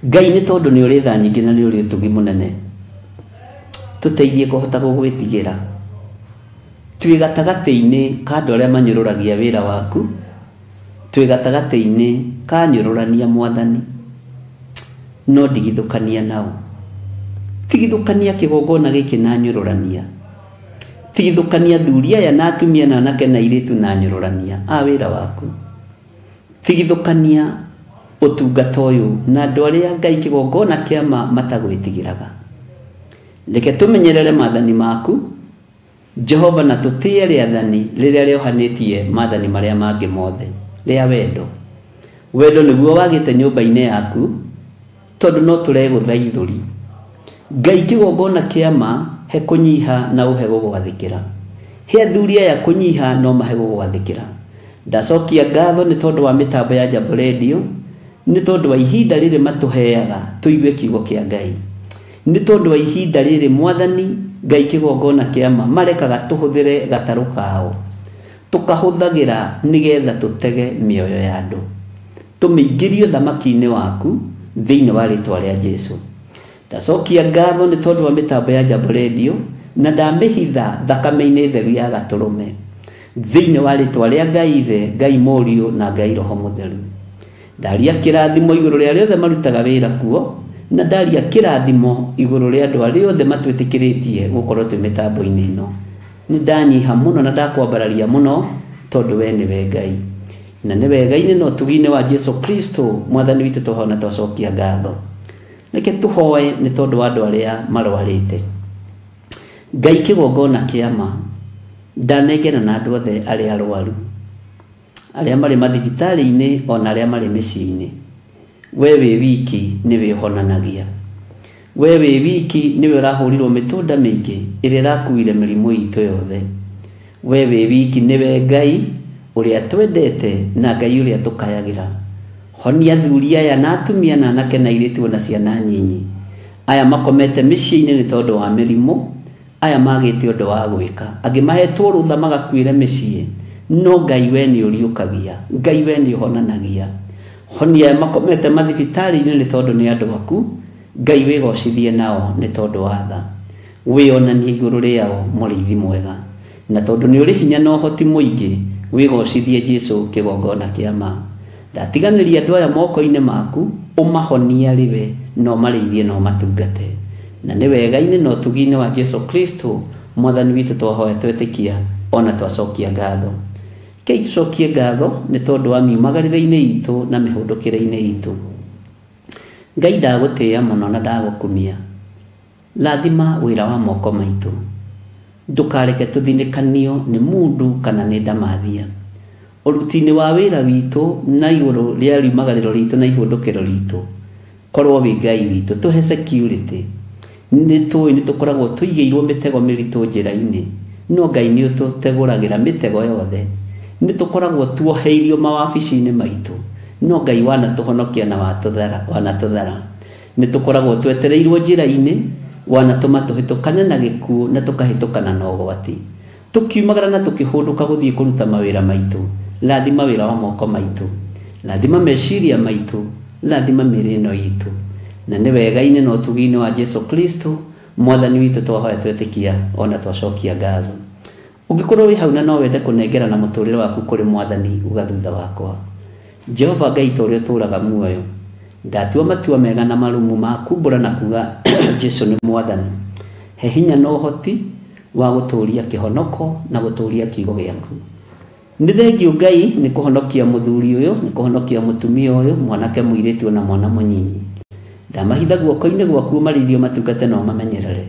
Ngai nĩ tondũ nĩ ũrĩ tha nyingĩ na nĩ ũrĩ ũtugi mũnene, tũteithie kũhota gũgwĩtigĩra. Twĩ gatagatĩ-inĩ ka andũ arĩa manyũrũragia wĩra waku, twĩ gatagatĩ-inĩ ka nyũrũrania Mwathani, no ndigithũkania nao. Tigithũkania kĩgongona gĩkĩ na nyũrũrania. Tigithũkania athuri aya na atumia na anake na airĩtu na nyũrũrania a wĩra waku. Tigithũkania ũtungata ũyũ na andũ arĩa Ngai kĩgongona kĩa ma matagwĩtigĩraga. Reke tũmenyerere maathani maku Jehova, na tũtĩe rĩathani rĩrĩa rĩohanĩtie maathani marĩa mangĩ mothe, rĩa wendo. Wendo nĩguo wagĩte nyũmba-inĩ yaku, tondũ no tũregũtha ithũri. Ngai kĩgongona kĩa ma he kũnyiha na ũhe gũgwathĩkĩra. He athuri aya kũnyiha no mahe gũgwathĩkĩra. Ndacokia ngatho nĩ tondũ wa mĩtambo ya Jambo Radio, nĩ tondũ wa ihinda rĩrĩ matũheaga tũigue kiugo kĩa Ngai, nĩ tondũ wa ihinda rĩrĩ Mwathani Ngai kĩgongona kĩa ma marekaga tũhũthĩre gatarũ kao, tũkahũthagĩra nĩgetha tũtege mĩoyo ya andũ, tũmĩingĩrie thamaki-inĩ waku thĩinĩ wa rĩtwa rĩa Jesu. Ndacokia ngatho nĩ tondũ wa mĩtambo ya Jambo Radio, na ndamĩhitha thakame-inĩ theru ya gatũrũme thĩinĩ wa rĩtwa rĩa Ngai Ithe, Ngai Mũriũ na Ngai Roho Mũtheru. Ndaria kĩrathimo igũrũ rĩa arĩa othe marutaga wĩra kuo, na ndaria kĩrathimo igũrũ rĩa andũ arĩa othe matwĩtĩkĩrĩtie gũkorwo twĩ mĩtambo-inĩ ĩno. Nĩ ndanyiha mũno na ndakwambararia mũno, tondũ we nĩwe Ngai, na nĩ wega-inĩ na ũtugi-inĩ wa Jesu Kristo Mwathani witũ tũhona twacokia ngatho. Reke tũhoe nĩ tondũ wa andũ arĩa marwarĩte. Ngai kĩgongona kĩa ma, ndanengera na andũ othe arĩa arwaru, arĩa marĩ mathibitarĩ-inĩ ona arĩa marĩ mĩciĩ-inĩ. We wĩ wiki nĩwe ũhonanagia. We wĩ wiki nĩwe ũrahũrirwo mĩtũnda mĩingĩ ĩrĩa ĩrakuire mĩrimũ itũ yothe. We wĩ wiki nĩwe Ngai ũrĩa twendete na Ngai ũrĩa tũkayagĩra. Honia athuri aya na atumia na anake na airĩtu na ciana nyinyi, aya makomete mĩciĩ-inĩ nĩ tondũ wa mĩrimũ, aya magĩte ũndũ wa gwĩka, angĩ mahetwo rũtha magakuĩre mĩciĩ, no Ngai we nĩ ũriũkagia, Ngai we nĩ ũhonanagia. Honia aya makomete mathibitarĩ-inĩ nĩ tondũ nĩ andũ aku, Ngai wĩgocithie nao nĩ tondũ wa tha. Wĩonanie igũrũ rĩao mũrĩithi mwega, na tondũ nĩ ũrĩ hinya na ũhoti mũingĩ, wĩgocithie Jesu kĩgongona kĩa ma. Ndatiganĩria andũ aya moko-inĩ maku, ũmahonie arĩ we, na ũmarĩithie na ũmatungate. Na nĩ wega-inĩ na ũtugi-inĩ wa Jesu Kristo Mwathani witũ twahoya twetĩkia ona twacokia ngatho. Kei tũcokie ngatho nĩ tondũ wa miumagarĩre-inĩ itũ na mĩhũndũkĩre-inĩ itũ. Ngai ndagũtĩĩa mũno na ndagũkumia. Rathima wĩra wa moko maitũ. Ndũkareke tũthinĩkanio nĩ mũndũ kana nĩ ndamathia. Ũruti-inĩ wa wĩra witũ na igũrũ rĩa riumagarĩro ritũ na ihũndũkĩro ritũ, korwo wĩ Ngai witũ, tũhe security. Nĩ tũĩ nĩ tũkoragwo tũigĩirwo mĩtego mĩritũ njĩra-inĩ, no Ngai nĩ ũtũtegũragĩra mĩtego yothe. Nĩ tũkoragwo tuoheirio mawabici-inĩ maitũ, no Ngai wanatũhonokia na wanatũthara. Nĩ tũkoragwo twetereirwo njĩra-inĩ, wanatũma tũhĩtũkane na gĩkuũ na tũkahĩtũkana na ũgwati. Tũkiumagara na tũkĩhũndũka gũthiĩ kũruta mawĩra maitũ, rathima wĩra wa moko maitũ, rathima meciria maitũ, rathima mĩĩrĩ ĩno itũ. Na nĩ wega-inĩ na ũtugi-inĩ wa Jesu Kristo mwathani witũ twahoya twetĩkia ona twacokia ngatho. Ũngĩkorwo wĩ hau na no wende kũnengera na mũtũrĩre waku kũrĩ mwathani, uga thutha wakwa. Jehova Ngai ta ũrĩa ũtũũraga muoyo, ndatua matua mega na marumu ma kumbũra na kuga Jesu nĩ mwathani. He hinya na ũhoti wa gũtũũria kĩhonoko na gũtũũria kiugo gĩaku. Nĩ thengiũ Ngai nĩ kũhonokia mũthuri ũyũ, nĩ kũhonokia mũtumia ũyũ, mwanake mũirĩtu na mwana mũnyinyi. Ndamahitha guoko-inĩ gwaku ũmarĩithie matungate na ũmamenyerere.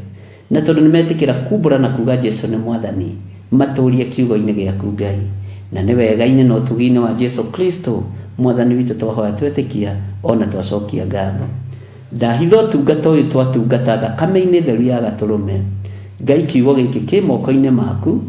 Na tondũ nĩmetĩkĩra kumbũra na kuga Jesu nĩ mwathani, matũũrie kiugo-inĩ gĩaku Ngai. Na nĩ wega-inĩ na ũtugi-inĩ wa Jesu Kristo mwathani witũ twahoya twetĩkia ona twacokia ngatho. Ndahitha ũtungata ũyũ twatungata thakame-inĩ theru ya gatũrũme. Ngai kiugo gĩkĩ kĩ moko-inĩ maku,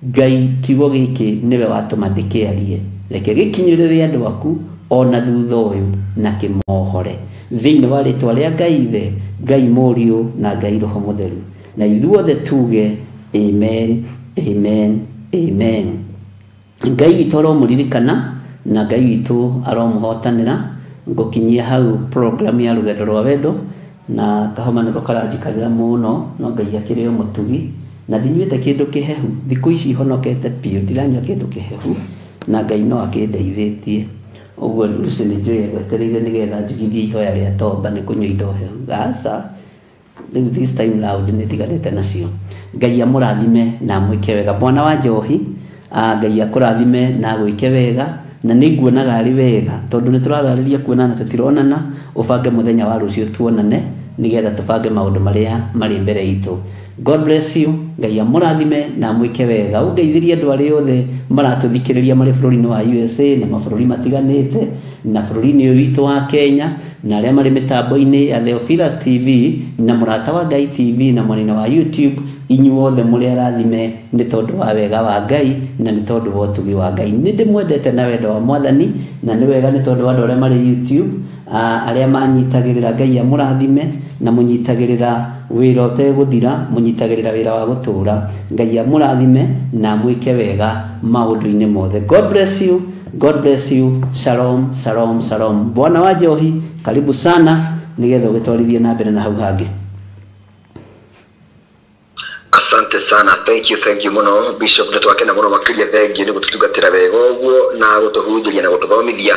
Ngai kiugo gĩkĩ nĩwe watũma ndĩkĩarie. Reke gĩkinyĩrĩre andũ aku ona thutha ũyũ na kĩmohore. Thĩinĩ wa rĩtwa rĩa Ngai Ithe, Ngai Mũriũ na Ngai Roho Mũtheru. Na ithuothe tuge amen, amen, amen. Ngai witũ aromũririkana na Ngai witũ aromũhotanĩra. Ngũkinyia hau program ya rũgendo rwa wendo na kahoma nĩko karanjikarĩra mũno, no Ngai akĩrĩ o mũtugi na ndinyuĩte kĩndũ kĩhehu. Thikũ ici honokete biũ, ndiranyua kĩndũ kĩhehu na Ngai no akĩndeithĩtie. Ũguo Lucy nĩ njũĩ egwetereire nĩgetha njugithie ihoya rĩa tomba nĩ kũnyua indo hehu. Aca, rĩu this time round nĩ ndiganĩte nacio. Ngai amũrathime na amwĩke wega. Mwana wa njohi, Ngai akũrathime na agwĩke wega, na nĩ nguonaga arĩ wega tondũ nĩ tũrararĩria kuonana tũtironana. Ũbange mũthenya wa rũciũ tuonane nĩgetha tũbange maũndũ marĩa marĩ mbere itũ. God bless you. Ngai amũrathime na amwĩke wega. Ũngeithĩrie andũ arĩa othe maratũthikĩrĩria marĩ bũrũri-inĩ wa USA na mabũrũri matiganĩte na bũrũri-inĩ ũyũ witũ wa Kenya, na arĩa marĩ mĩtambo-inĩ ya Theophilus TV na Mũrata wa Ngai TV na mwena wa YouTube. Inyuothe mũrĩ arathime nĩ tondũ wa wega wa Ngai na nĩ tondũ wa ũtugi wa Ngai. Nĩ ndĩmwendete na wendo wa mwathani, na nĩ wega nĩ tondũ wa andũ arĩa marĩ YouTube, arĩa manyitagĩrĩra. Ngai amũrathime na mũnyitagĩrĩra wĩra ũtegũthira, mũnyitagĩrĩra wĩra wa gũtũũra. Ngai amũrathime na amwĩke wega maũndũ-inĩ mothe. God bless you. God bless you. Shalom, shalom, shalom. Bwana wa njohi, karibu sana nĩgetha ũgĩtwarithie na mbere na hau hangĩ. Asante sana, thank you muno Bishop, nĩ twakena mũno makĩria. Thengiũ nĩ gũtũtungatĩra wega ũguo na gũtũhunjĩria na gũtũthomithia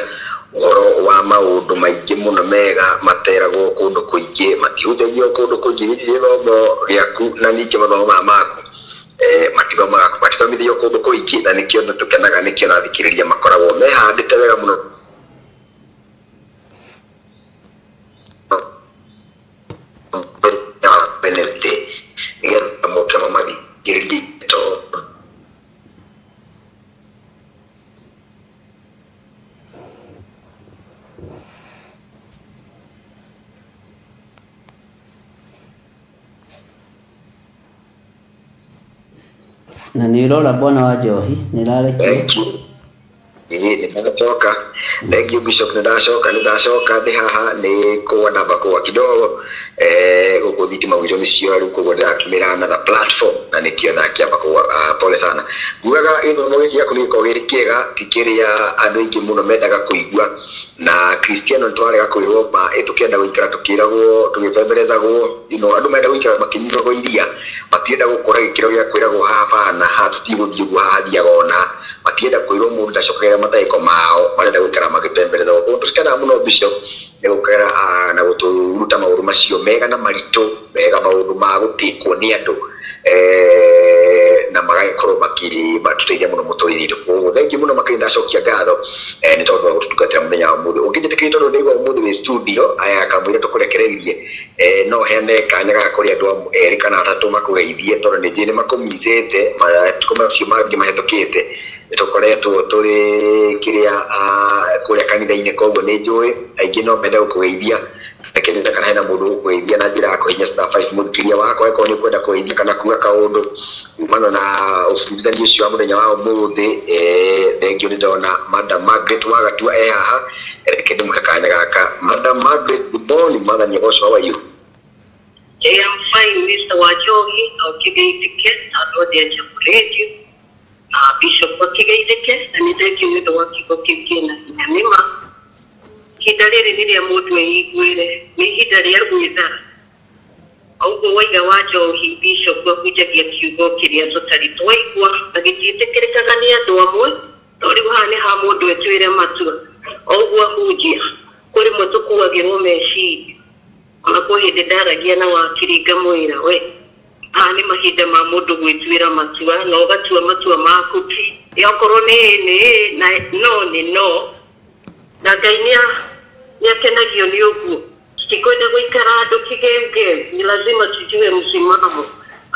ũhoro wa maũndũ maingĩ mũno mega materagwo kũndũ kũingĩ, matihunjagio kũndũ kũingĩ. Hihi gĩthomo gĩaku na ningĩ mathomo maya maku matithomithio kũndũ kũingĩ, na nĩkĩo tũkenaga, nĩkĩo nathikĩrĩria makoragwo mehandĩte wega mũno. Wednesday nĩgetha moke mamathikĩrĩrie tondũ Na nĩ ũrora bwana wa njohi nĩ ĩrarekio. Thank you. Nĩ ndacoka. Thank you Bishop, nĩ ndacoka, nĩ ndacoka ndĩ haha nĩ kũgwa namba kũgwa kidogo gũkũ thitima gwitũ nĩ cio rĩu, koguo ndĩratũmĩra another platform na nĩkĩo ndakĩamba kũgwa. Pole sana. Ngugaga gĩthomo gĩkĩ gĩaku nĩ gĩkoragwo gĩrĩ kĩega, ti kĩrĩa andũ aingĩ mũno mendaga kũigua, na Kristiano nĩtwarega kwĩrwo ma tũkĩenda gũikara tũkĩragwo tũgĩbemberezagwo, you know, andũ menda gũikara makĩnyuagwo iria, matienda gũkora gĩkĩro gĩa kwĩragwo haha bana, haha tũtigũthiĩ ũguo, haha hathiaga ona, matienda kwĩrwo mũndũ ndacokagĩra matahĩko mao, marenda gũikara magĩbemberezagwo. Koguo tũtikenaga mũno Bishop nĩ gũkera na gũtũruta maũndũ macio mega na maritũ mega, maũndũ ma gũtĩkwo nĩ andũ na magagĩkorwo matũteithia mũno mũtũrĩre-inĩ. Koguo thengiũ mũno makĩria, ndacokia ngatho nĩ tondũ wa gũtũtungatĩra mũthenya wa ũmũthĩ. Ũngĩnjĩtĩkĩria tondũ ndaigua ũmũthĩ wĩ studio, aya kamũira tũkũrekereirie, no heane kanya gaka kũrĩ andũ erĩ kana atatũ makũgeithie, tondũ nĩ njũĩ nĩ makũmicĩte matukũ macio mangĩ mahĩtũkĩte. Nĩ tũkoretwo tũrĩ kĩrĩa kũrĩa kanitha-inĩ, koguo nĩ njũĩ aingĩ no mende gũkũgeithia. Reke nĩ kana hena mũndũ ũkũgeithia na njĩra ya kũhihinya star 5 mũthikĩria wakwa, angĩkorwo nĩ ũkwenda kũgeithia kana kuga kaũndũ Kumana na ũbundithania ũcio wa mũthenya wa ũmũthĩ, thengio nĩ ndona Madam Margaret Wagatua e haha. Reke ndĩmũhe kanya gaka. Madam Margaret, good morning. Mwathani agocwo. How are you? I am fine, Mr. Wajohi, na ũkĩgeithĩke na andũ othe a Jambo Radio na Bishop akĩgeithĩke, na nĩ thengiũ nĩ ũndũ wa kiugo kĩu kĩna hinya. Nĩma ihinda rĩrĩ nĩ rĩa mũndũ eiguĩre, nĩ ihinda rĩa gwĩthara. O ũguo waiga wa njohi, Bishop ahunjagia kiugo kĩrĩa tũtarĩ twaigua na gĩtiĩtĩkĩrĩkaga nĩ andũ amwe, no rĩu haha nĩ ha mũndũ etuĩre matua. O ũguo ahunjia, kwĩ rĩmwe tũkuagĩrwo meciria, ona kwĩ hĩndĩ ndaragia na wakiri ngamwĩra we haha nĩ mahinda ma mũndũ gwĩtuĩra matua, na ũgatua matua maku ti okorwo nĩ ĩ nĩ ĩ na no nĩ no, na Ngai nĩ akenagio nĩ ũguo. Tutikwenda gũikara andũ kĩgeugeu, ni lazima tujue msimamo,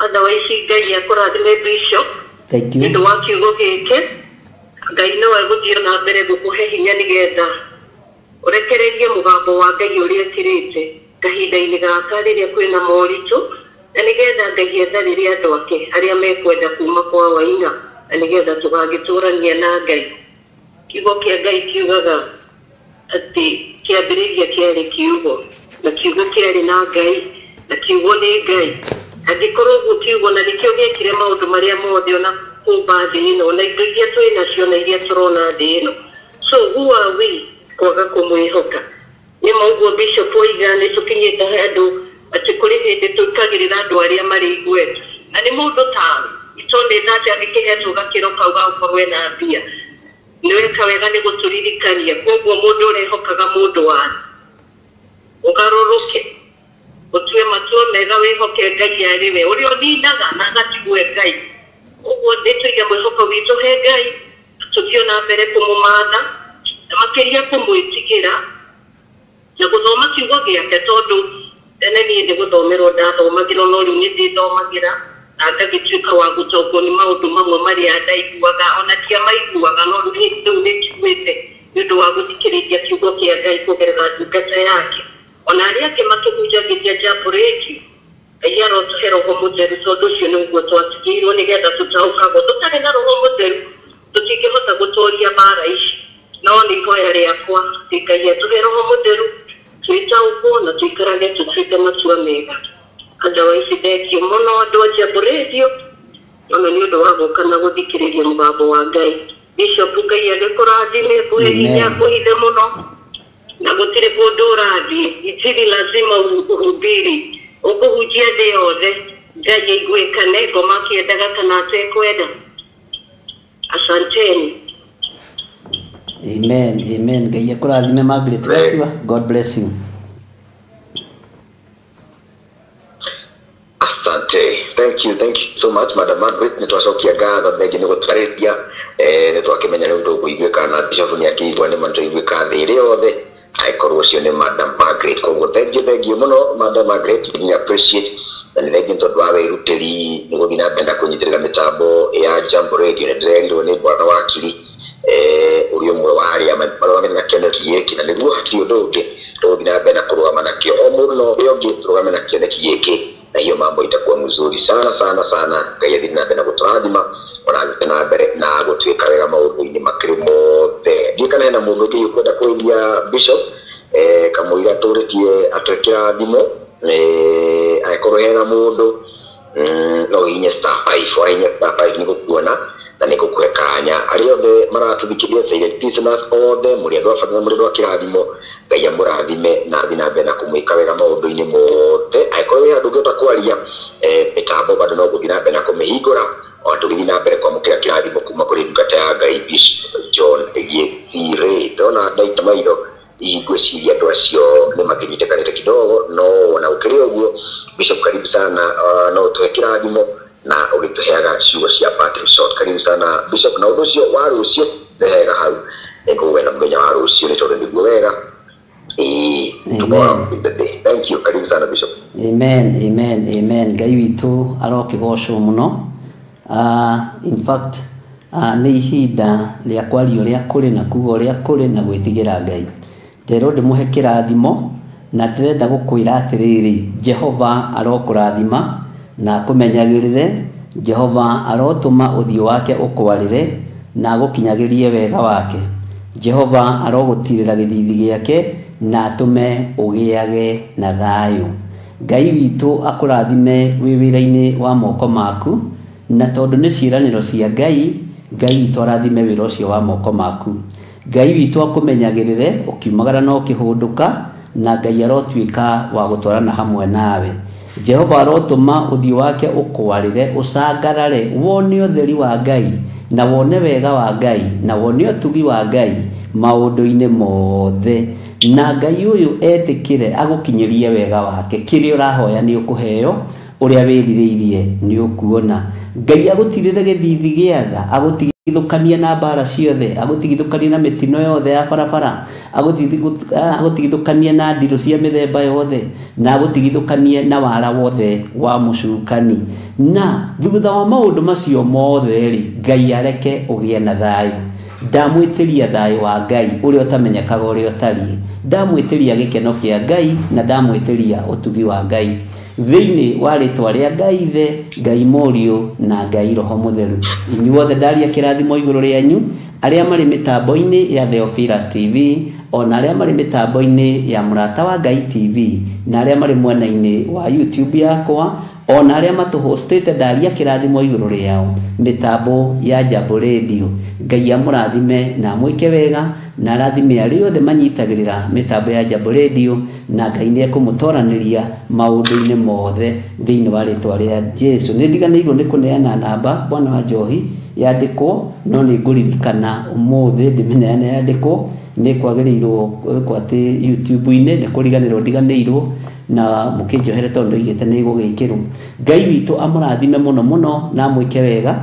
otherwise. Ngai akũrathime, Bishop. Thank you. Nĩ ũndũ wa kiugo gĩkĩ. Ngai no egũthiĩ na mbere gũkũhe hinya nĩgetha ũrekererie mũgambo wa Ngai ũrĩa ĩkĩrĩte kahinda-inĩ gaka rĩrĩa kwĩna moritũ, na nĩgetha Ngai etharĩre andũ ake arĩa mekwenda kuma kwa Waina, na nĩgetha tũgagĩtũrania na Ngai. Kiugo kĩa Ngai kiugaga atĩ kĩambĩrĩria kĩarĩ kiugo, na kiugo kĩarĩ na Ngai, na kiugo nĩ Ngai. Angĩkorwo ũguo kiugo na nĩkĩo gĩekire maũndũ marĩa mothe, ona kũmba thĩ ĩno na indo iria twĩ nacio na iria tũrona thĩ ĩno, so who are we kwaga kũmwĩhoka? Nĩ ma ũguo Bishop oiga, nĩ tũkinyĩte handũ atĩ kũrĩ hĩndĩ tũikagĩrĩra andũ arĩa marĩ igweta, na nĩ mũndũ tawe tondũ nake angĩkĩhetwo gakĩro kau ga gũkorwo ena mbia. Nĩ weka wega nĩ gũtũririkania. Koguo mũndũ ũrehokaga mũndũ wa ũgarũrũke, ũtue matua mega, wĩhoke Ngai arĩ we ũrĩa ũninaga na agatigwe Ngai. Ũguo nĩ tũige mwĩhoko witũ he Ngai, tũthiĩ na mbere kũmũmatha na makĩria kũmwĩtigĩra na gũthoma kiugo gĩake, tondũ tene niĩ nĩ gũthomerwo ndathomagĩrwo, no rĩu nĩ ndĩthomagĩra na ngagĩtuĩka wa gũtongwo nĩ maũndũ mamwe marĩa ndaiguaga ona ndiamaiguaga, no rĩu nĩ njiguĩte nĩ ũndũ wa gũthikĩrĩria kiugo kĩa Ngai kũgerera ndungata yake ona arĩa angĩ makĩhunjagĩria Jambo Radio. Ngai arotũhe Roho Mũtheru, tondũ ũcio nĩguo twatigĩirwo nĩgetha tũtaũkagwo. Tũtarĩ na Roho Mũtheru tũtingĩhota gũtoria mbara ici, no nĩ ihoya rĩakwa atĩ Ngai atũhe Roho Mũtheru, twĩtaũkwo na tũikarage tũtuĩte matua mega. Otherwise, thengio mũno andũ a Jambo Radio ona nĩ ũndũ wa gũka na gũthikĩrĩria mũgambo wa Ngai. Bishop, Ngai agĩkũrathime, kũhe hinya, kũhithe mũno, na gũtirĩ kũndũ ũrathiĩ. Injili lazima ũhubiri, ũkũhunjia thĩ yothe, Ngai aiguĩkane, ngoma akĩendaga kana atekwenda. Asanteni. Amen, amen. Ngai akũrathime, Margaret Gatua. God bless you. Asante. Thank you, thank you so much, Madam Margaret. Nĩ twacokia ngatho, thengi nĩ gũtwarĩria. Nĩ twakĩmenya rĩu ndũkũiguĩka na Bishop nĩ akĩigua, nĩ ma nĩtwaiguĩka thĩ ĩrĩ yothe angĩkorwo ũcio nĩ Madam Margaret. Koguo thengiũ, thengiũ mũno, Madam Margaret, we appreciate, na nĩ thengiũ nĩ tondũ wa wĩrutĩri nĩ gũthiĩ na mbere na kũnyitĩrĩra mĩtambo ya Jambo Radio. Nĩ ndĩrerirwo nĩ bwana wakiri ũrĩa ũmwe wa arĩa marũgamĩte na kĩoneki gĩkĩ, na nĩguo hatirĩ ũndũ ũngĩ tũgũthiĩ na mbere na kũrũgama nakĩo, o mũndũ na ũrĩa ũngĩ tũrũgame na kĩoneki gĩkĩ, na hiyo mambo itakuwa mzuri sana sana sana. Ngai athiĩ na mbere na gũtũrathima, ona athiĩ na mbere na gũtuĩka wega maũndũ-inĩ makĩrĩ mothe. Ndiũĩ kana hena mũndũ ũngĩ ũkwenda kũria Bishop kamũira tũrĩtie atwĩkĩra thimũ. Angĩkorwo hena mũndũ, no ũhihinye *5, wahihinya *5 nĩ gũkuona na nĩ gũkũhe kanya. Arĩa othe maratũthikĩrĩria, silent listeners othe, mũrĩ andũ a bata na mũrĩ andũ a kĩrathimo. Ngai amũrathime na athiĩ na mbere na kũmwĩka wega maũndũ-inĩ mothe. Angĩkorwo wĩ handũ ũngĩhota kwaria, mĩtambo bado no gũthiĩ na mbere na kũmĩhingũra ona tũgĩthiĩ na mbere kwamũkĩra kĩrathimo kuma kũrĩ ndungata ya Ngai, Bishop John Gĩthirĩ. Ndona ndaita maitho, hihi ngwĩciria andũ acio nĩ makĩnyitĩkanĩte kidogo, no ona gũkĩrĩ ũguo, Bishop, karibu sana. No ũtũhe kĩrathimo na ũgĩtũheaga ciugo cia parting shot. Karibu sana, Bishop, na ũndũ ũcio wa rũciũ nĩ hega hau nĩngũgwena mũthenya wa rũciũ nĩ tondũ nĩguo wega. Ĩĩ, tomorrow is the day. Thank you, karibu sana, Bishop. Amen, amen, amen. Ngai witũ arokĩgocwo mũno. In fact, nĩ ihinda rĩa kwaria ũrĩa kũrĩ na kuga ũrĩa kũrĩ na gwĩtigĩra Ngai. Nderwo ndĩmũhe kĩrathimo, na ndĩrenda gũkwĩra atĩrĩrĩ, Jehova arokũrathima na akũmenyagĩrĩre. Jehova arotũma ũthiũ wake ũkwarĩre na agũkinyagĩrie wega wake. Jehova arogũtirĩra gĩthithi gĩake na atũme ũgĩage na thayũ. Ngai witũ akũrathime wĩ wĩra-inĩ wa moko maku, na tondũ nĩ ciĩranĩro cia Ngai, Ngai witũ arathime wĩra ũcio wa moko maku. Ngai witũ akũmenyagĩrĩre ũkiumagara na ũkĩhũndũka, na Ngai arotuĩka wa gũtwarana hamwe nawe. Jehova arotũma ũthiũ wake ũkwarĩre, ũcangarare, wone ũtheri wa Ngai, na wone wega wa Ngai, na wone ũtugi wa Ngai maũndũ-inĩ mothe. Na Ngai ũyũ etĩkĩre agũkinyĩrie wega wake. Kĩrĩa ũrahoya nĩ ũkũheo, ũrĩa wĩrirĩirie nĩ ũkuona. Ngai agũtirĩre gĩthithi gĩa tha, agũtigithũkanie na mbara ciothe, agũtigithũkanie na mĩtino yothe ya barabara, agũtigithũkanie na ndirũ cia mĩthemba yothe, na agũtigithũkanie na wara wothe wa mũcukani. Na thutha wa maũndũ macio mothe rĩ, Ngai areke ũgĩe na thayũ. Ndamwĩtĩria thayũ wa Ngai ũrĩa ũtamenyekaga ũrĩa ũtariĩ, ndamwĩtĩria gĩkeno kĩa Ngai, na ndamwĩtĩria ũtugi wa Ngai thĩinĩ wa rĩtwa rĩa Ngai Ithe, Ngai Mũriũ na Ngai Roho Mũtheru. Inyuothe ndaria kĩrathimo igũrũ rĩanyu, arĩa marĩ mĩtambo-inĩ ya Theophilus TV, ona arĩa marĩ mĩtambo-inĩ ya Mũrata wa Ngai TV, na arĩa marĩ mwena-inĩ wa YouTube yakwa, ona arĩa matũhostĩte, ndaria kĩrathimo igũrũ rĩao mĩtambo ya Jambo Radio. Ngai amũrathime na amwĩke wega, na arathime arĩa othe manyitagĩrĩra mĩtambo ya Jambo Radio, na Ngai nĩ ekũmũtoranĩria maũndũ-inĩ mothe thĩinĩ wa rĩtwa rĩa Jesu. Nĩ ndiganĩirwo nĩ kũneana namba bwana wa Njohi yandĩkwo, no nĩ ngũririkana ũmũthĩ ndĩmĩneane yandĩkwo. Nĩ kwagĩrĩirwo gwĩkwo atĩ YouTube-inĩ nĩ kũriganĩrwo ndiganĩirwo, na mũkĩnjohere tondũ ndoigĩte nĩ igũgĩkĩrwo. Ngai witũ amũrathime mũno mũno na amwĩke wega,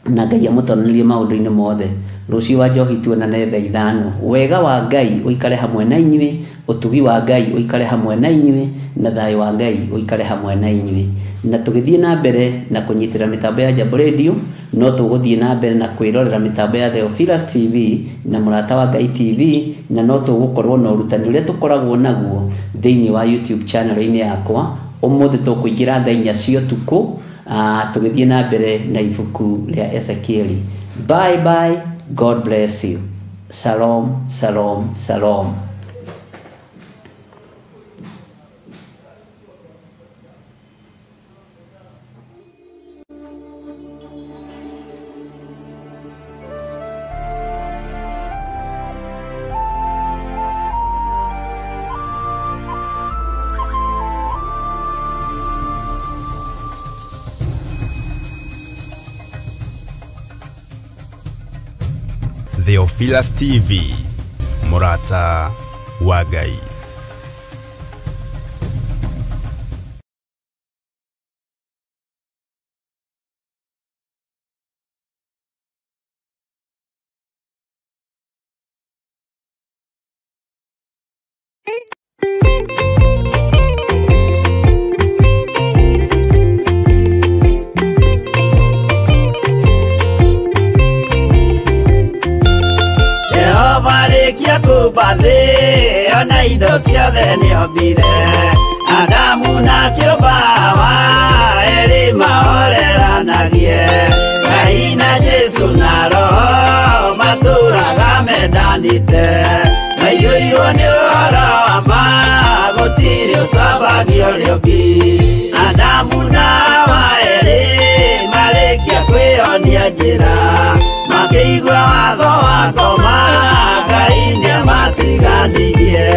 na Ngai amũtoranĩrie maũndũ-inĩ mothe. Rũciũ wa Njohi tuonane thaa 5. Wega wa Ngai ũikare hamwe na inyuĩ, ũtugi wa Ngai ũikare hamwe na inyuĩ, na thayũ wa Ngai ũikare hamwe na inyuĩ. Na tũgĩthiĩ na mbere na kũnyitĩra mĩtambo ya Jambo Radio, no tũgũthiĩ na mbere na kwĩrorera mĩtambo ya Theophilus TV na Mũrata wa Ngai TV, na no tũgũkorwo na ũrutani ũrĩa tũkoragwo naguo thĩinĩ wa YouTube channel-inĩ yakwa. Ũmũthĩ tũkũingĩra thaa 4 cia ũtukũ, tũgĩthiĩ na mbere na ibuku rĩa Ezekieli. Bye bye, God bless you. Shalom, shalom, shalom. Theophilus TV, Mũrata wa Ngai. Ona indo ciothe nĩombire, Adamu na kĩũmba Hawa erĩ mahoreranagie. Ngai na Jesu na Roho matũraga mendanĩte, maiyũirwo nĩ ũhoro wa ma, gũtirĩ ũcambagio ũrĩa ũngĩ. Adamu na Hawa erĩ marĩkia kwĩyonia njĩra, makĩigua watho wa ngoma, Ngai nĩamatiganirie.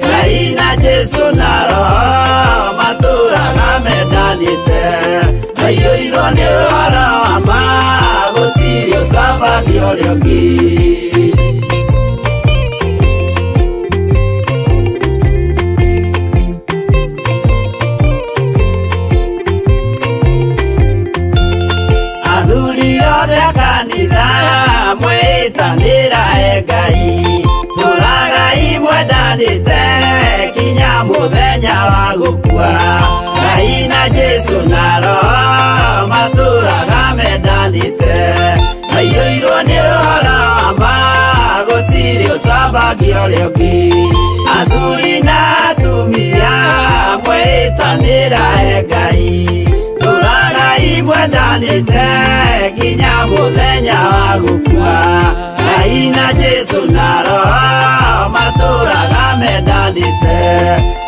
Ngai na Jesu na Roho matũraga mendanĩte, maiyũirwo nĩ ũhoro wa ma, gũtirĩ ũcambagio ũrĩa ũngĩ. Athuri othe a kanitha mwĩtanĩra e Ngai, tũragai mwendanĩte kinya mũthenya wa gũkua. Ngai na Jesu na Roho matũraga mendanĩte, maiyũirwo nĩ ũhoro wa ma, gũtirĩ ũcambagio ũrĩa ũngĩ. Athuri na atumia mwĩtanĩra e Ngai, tũragai mwendanĩte mendanĩte nginya mũthenya wa gũkua. Ngai na Jesũ na Roho matũraga mendanĩte,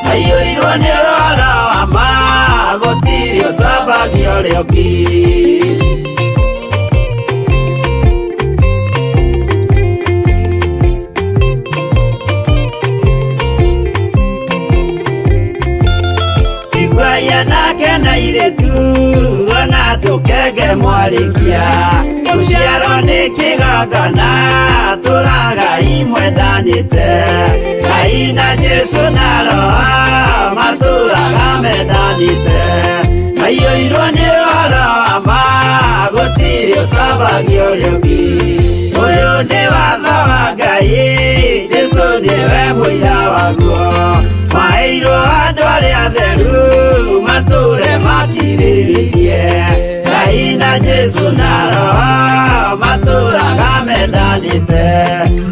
maiyũirwo nĩ ũhoro wa ma, gũtirĩ ũcambagia ũrĩa ũngĩ. Nake na irĩtu ona tũkenge mwarĩkia, rũciaro nĩ kĩgongona tũragai mwendanĩte. Ngai na Jesũ na Roho matũraga mendanĩte, maiyũirwo nĩ ũhoro wa ma, gũtirĩ ũcambagia ũrĩa ũngĩ. Ũyũ nĩ watho wa Ngai, Jesũ nĩwe mũira waguo, maheirwo andũ arĩa atheru matũre makirĩrĩirie. Ngai na Jesũ na Roho matũraga mendanĩte,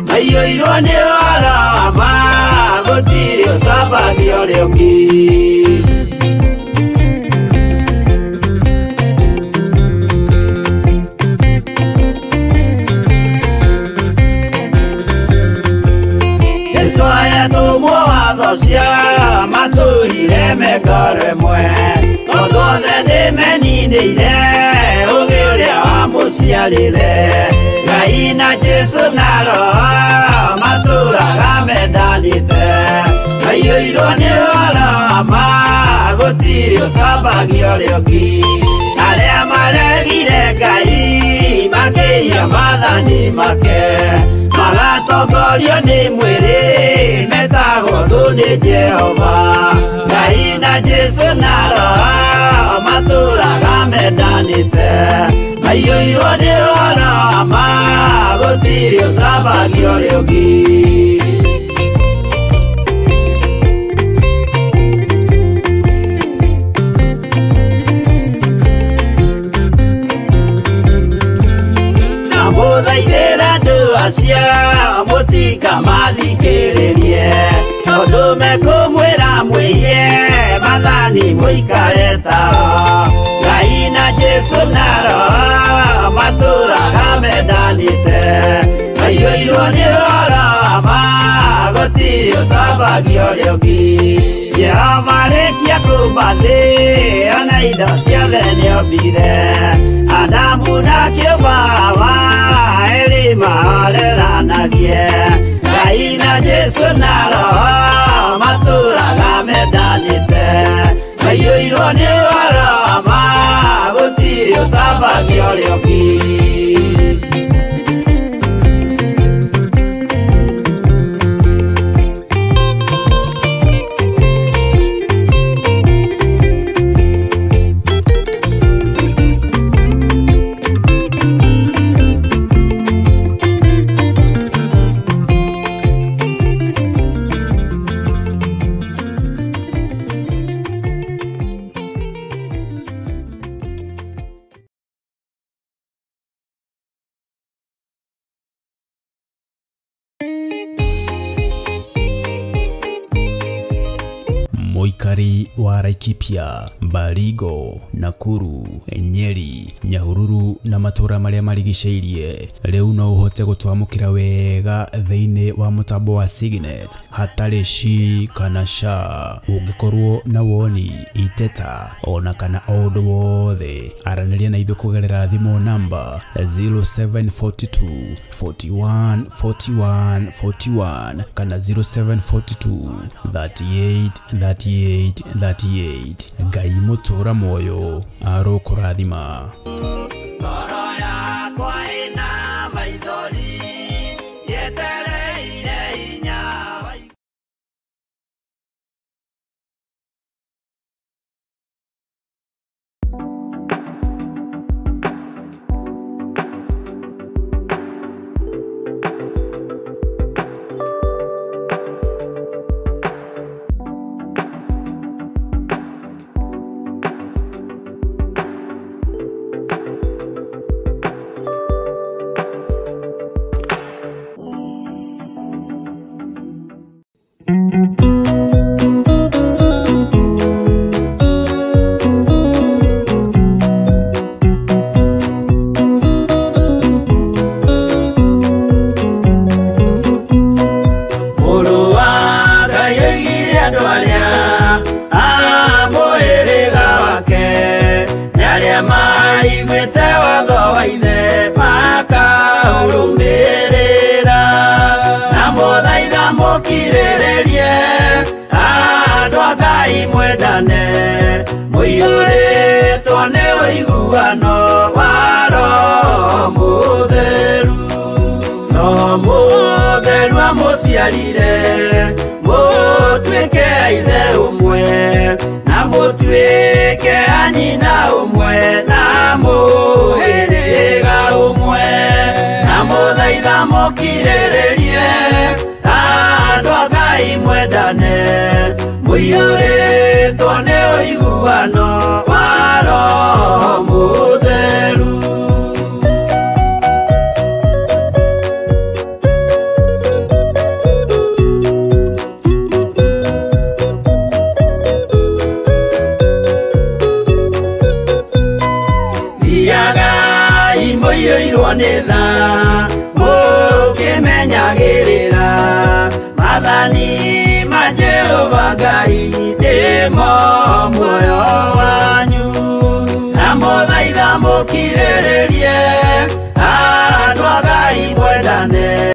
maiyũirwo nĩ ũhoro wa ma, gũtirĩ ũcambagia ũrĩa ũngĩ. Jesũ ayatũmwo watho cia matũrire mengoro ĩmwe, tondũ othe nĩmeninĩire ũgĩ ũrĩa wamũciarire. Ngai na Jesũ na Roho matũraga mendanĩte, maiyũirwo nĩ ũhoro wa ma, gũtirĩ ũcambagia ũrĩa ũngĩ. Arĩa maregire Ngai makĩiya maathani make, magatongorio nĩ mwĩrĩ, metagwo thũ nĩ Jehova. Ngai na Jesũ na Roho matũraga mendanĩte, maiyũirwo nĩ ũhoro wa ma, gũtirĩ ũcambagia ũrĩa ũngĩ. Ndamũthaithĩra andũ acio mũtikamathikĩrĩrie, tondũ mekũmwĩra mwĩiye maathani mũikare tao. Ngai na Jesũ na Roho matũraga mendanĩte, maiyũirwo nĩ ũhoro wa ma, gũtirĩ ũcambagia ũrĩa ũngĩ. Jehova arĩkia kũũmba thĩ, ona indo ciothe nĩombire, Adamu na kĩũmba Hawa erĩ mahoreranagie. Ngai na Jesũ na Roho matũraga mendanĩte, maiyũirwo nĩ ũhoro wa ma, gũtirĩ ũcambagia ũrĩa ũngĩ. Mũikari wa Laikipia, Baringo, Nakuru, Nyeri, Nyahururu na matũra marĩa marigicĩirie rĩu no ũhote gũtwamũkĩra wega thĩinĩ wa mũtambo wa Signet hatarĩ shi kana sha. Ũngĩkorwo na woni, iteta ona kana o ũndũ wothe, aranĩria na ithuĩ kũgerera thimũ namba 0742 41 41 41 kana 0742 38 38 38. Ngai mũtũra muoyo arokũrathima. Ngoro yakwa ĩna maithori yetereire hinya wa mũkirĩrĩrie andũ a Ngai mwendane mũiyũrĩtwo nĩ ũiguano wa Roho Mũtheru. Roho Mũtheru amũciarire mũtuĩke a ithe ũmwe na mũtuĩke a nyina ũmwe na mũhĩrĩga ũmwe. Na mũthaitha mũkirĩrĩrie andũ a Ngai mwendane mũiyũrĩtwo nĩ ũiguano wa Roho Mũtheru. Thiagai mũiyũirwo nĩ tha mũkĩmenyagĩrĩra maathani ma Jehova Ngai nĩmo muoyo wanyu. Na mũthaitha mũkirĩrĩrie andũ a Ngai mwendane.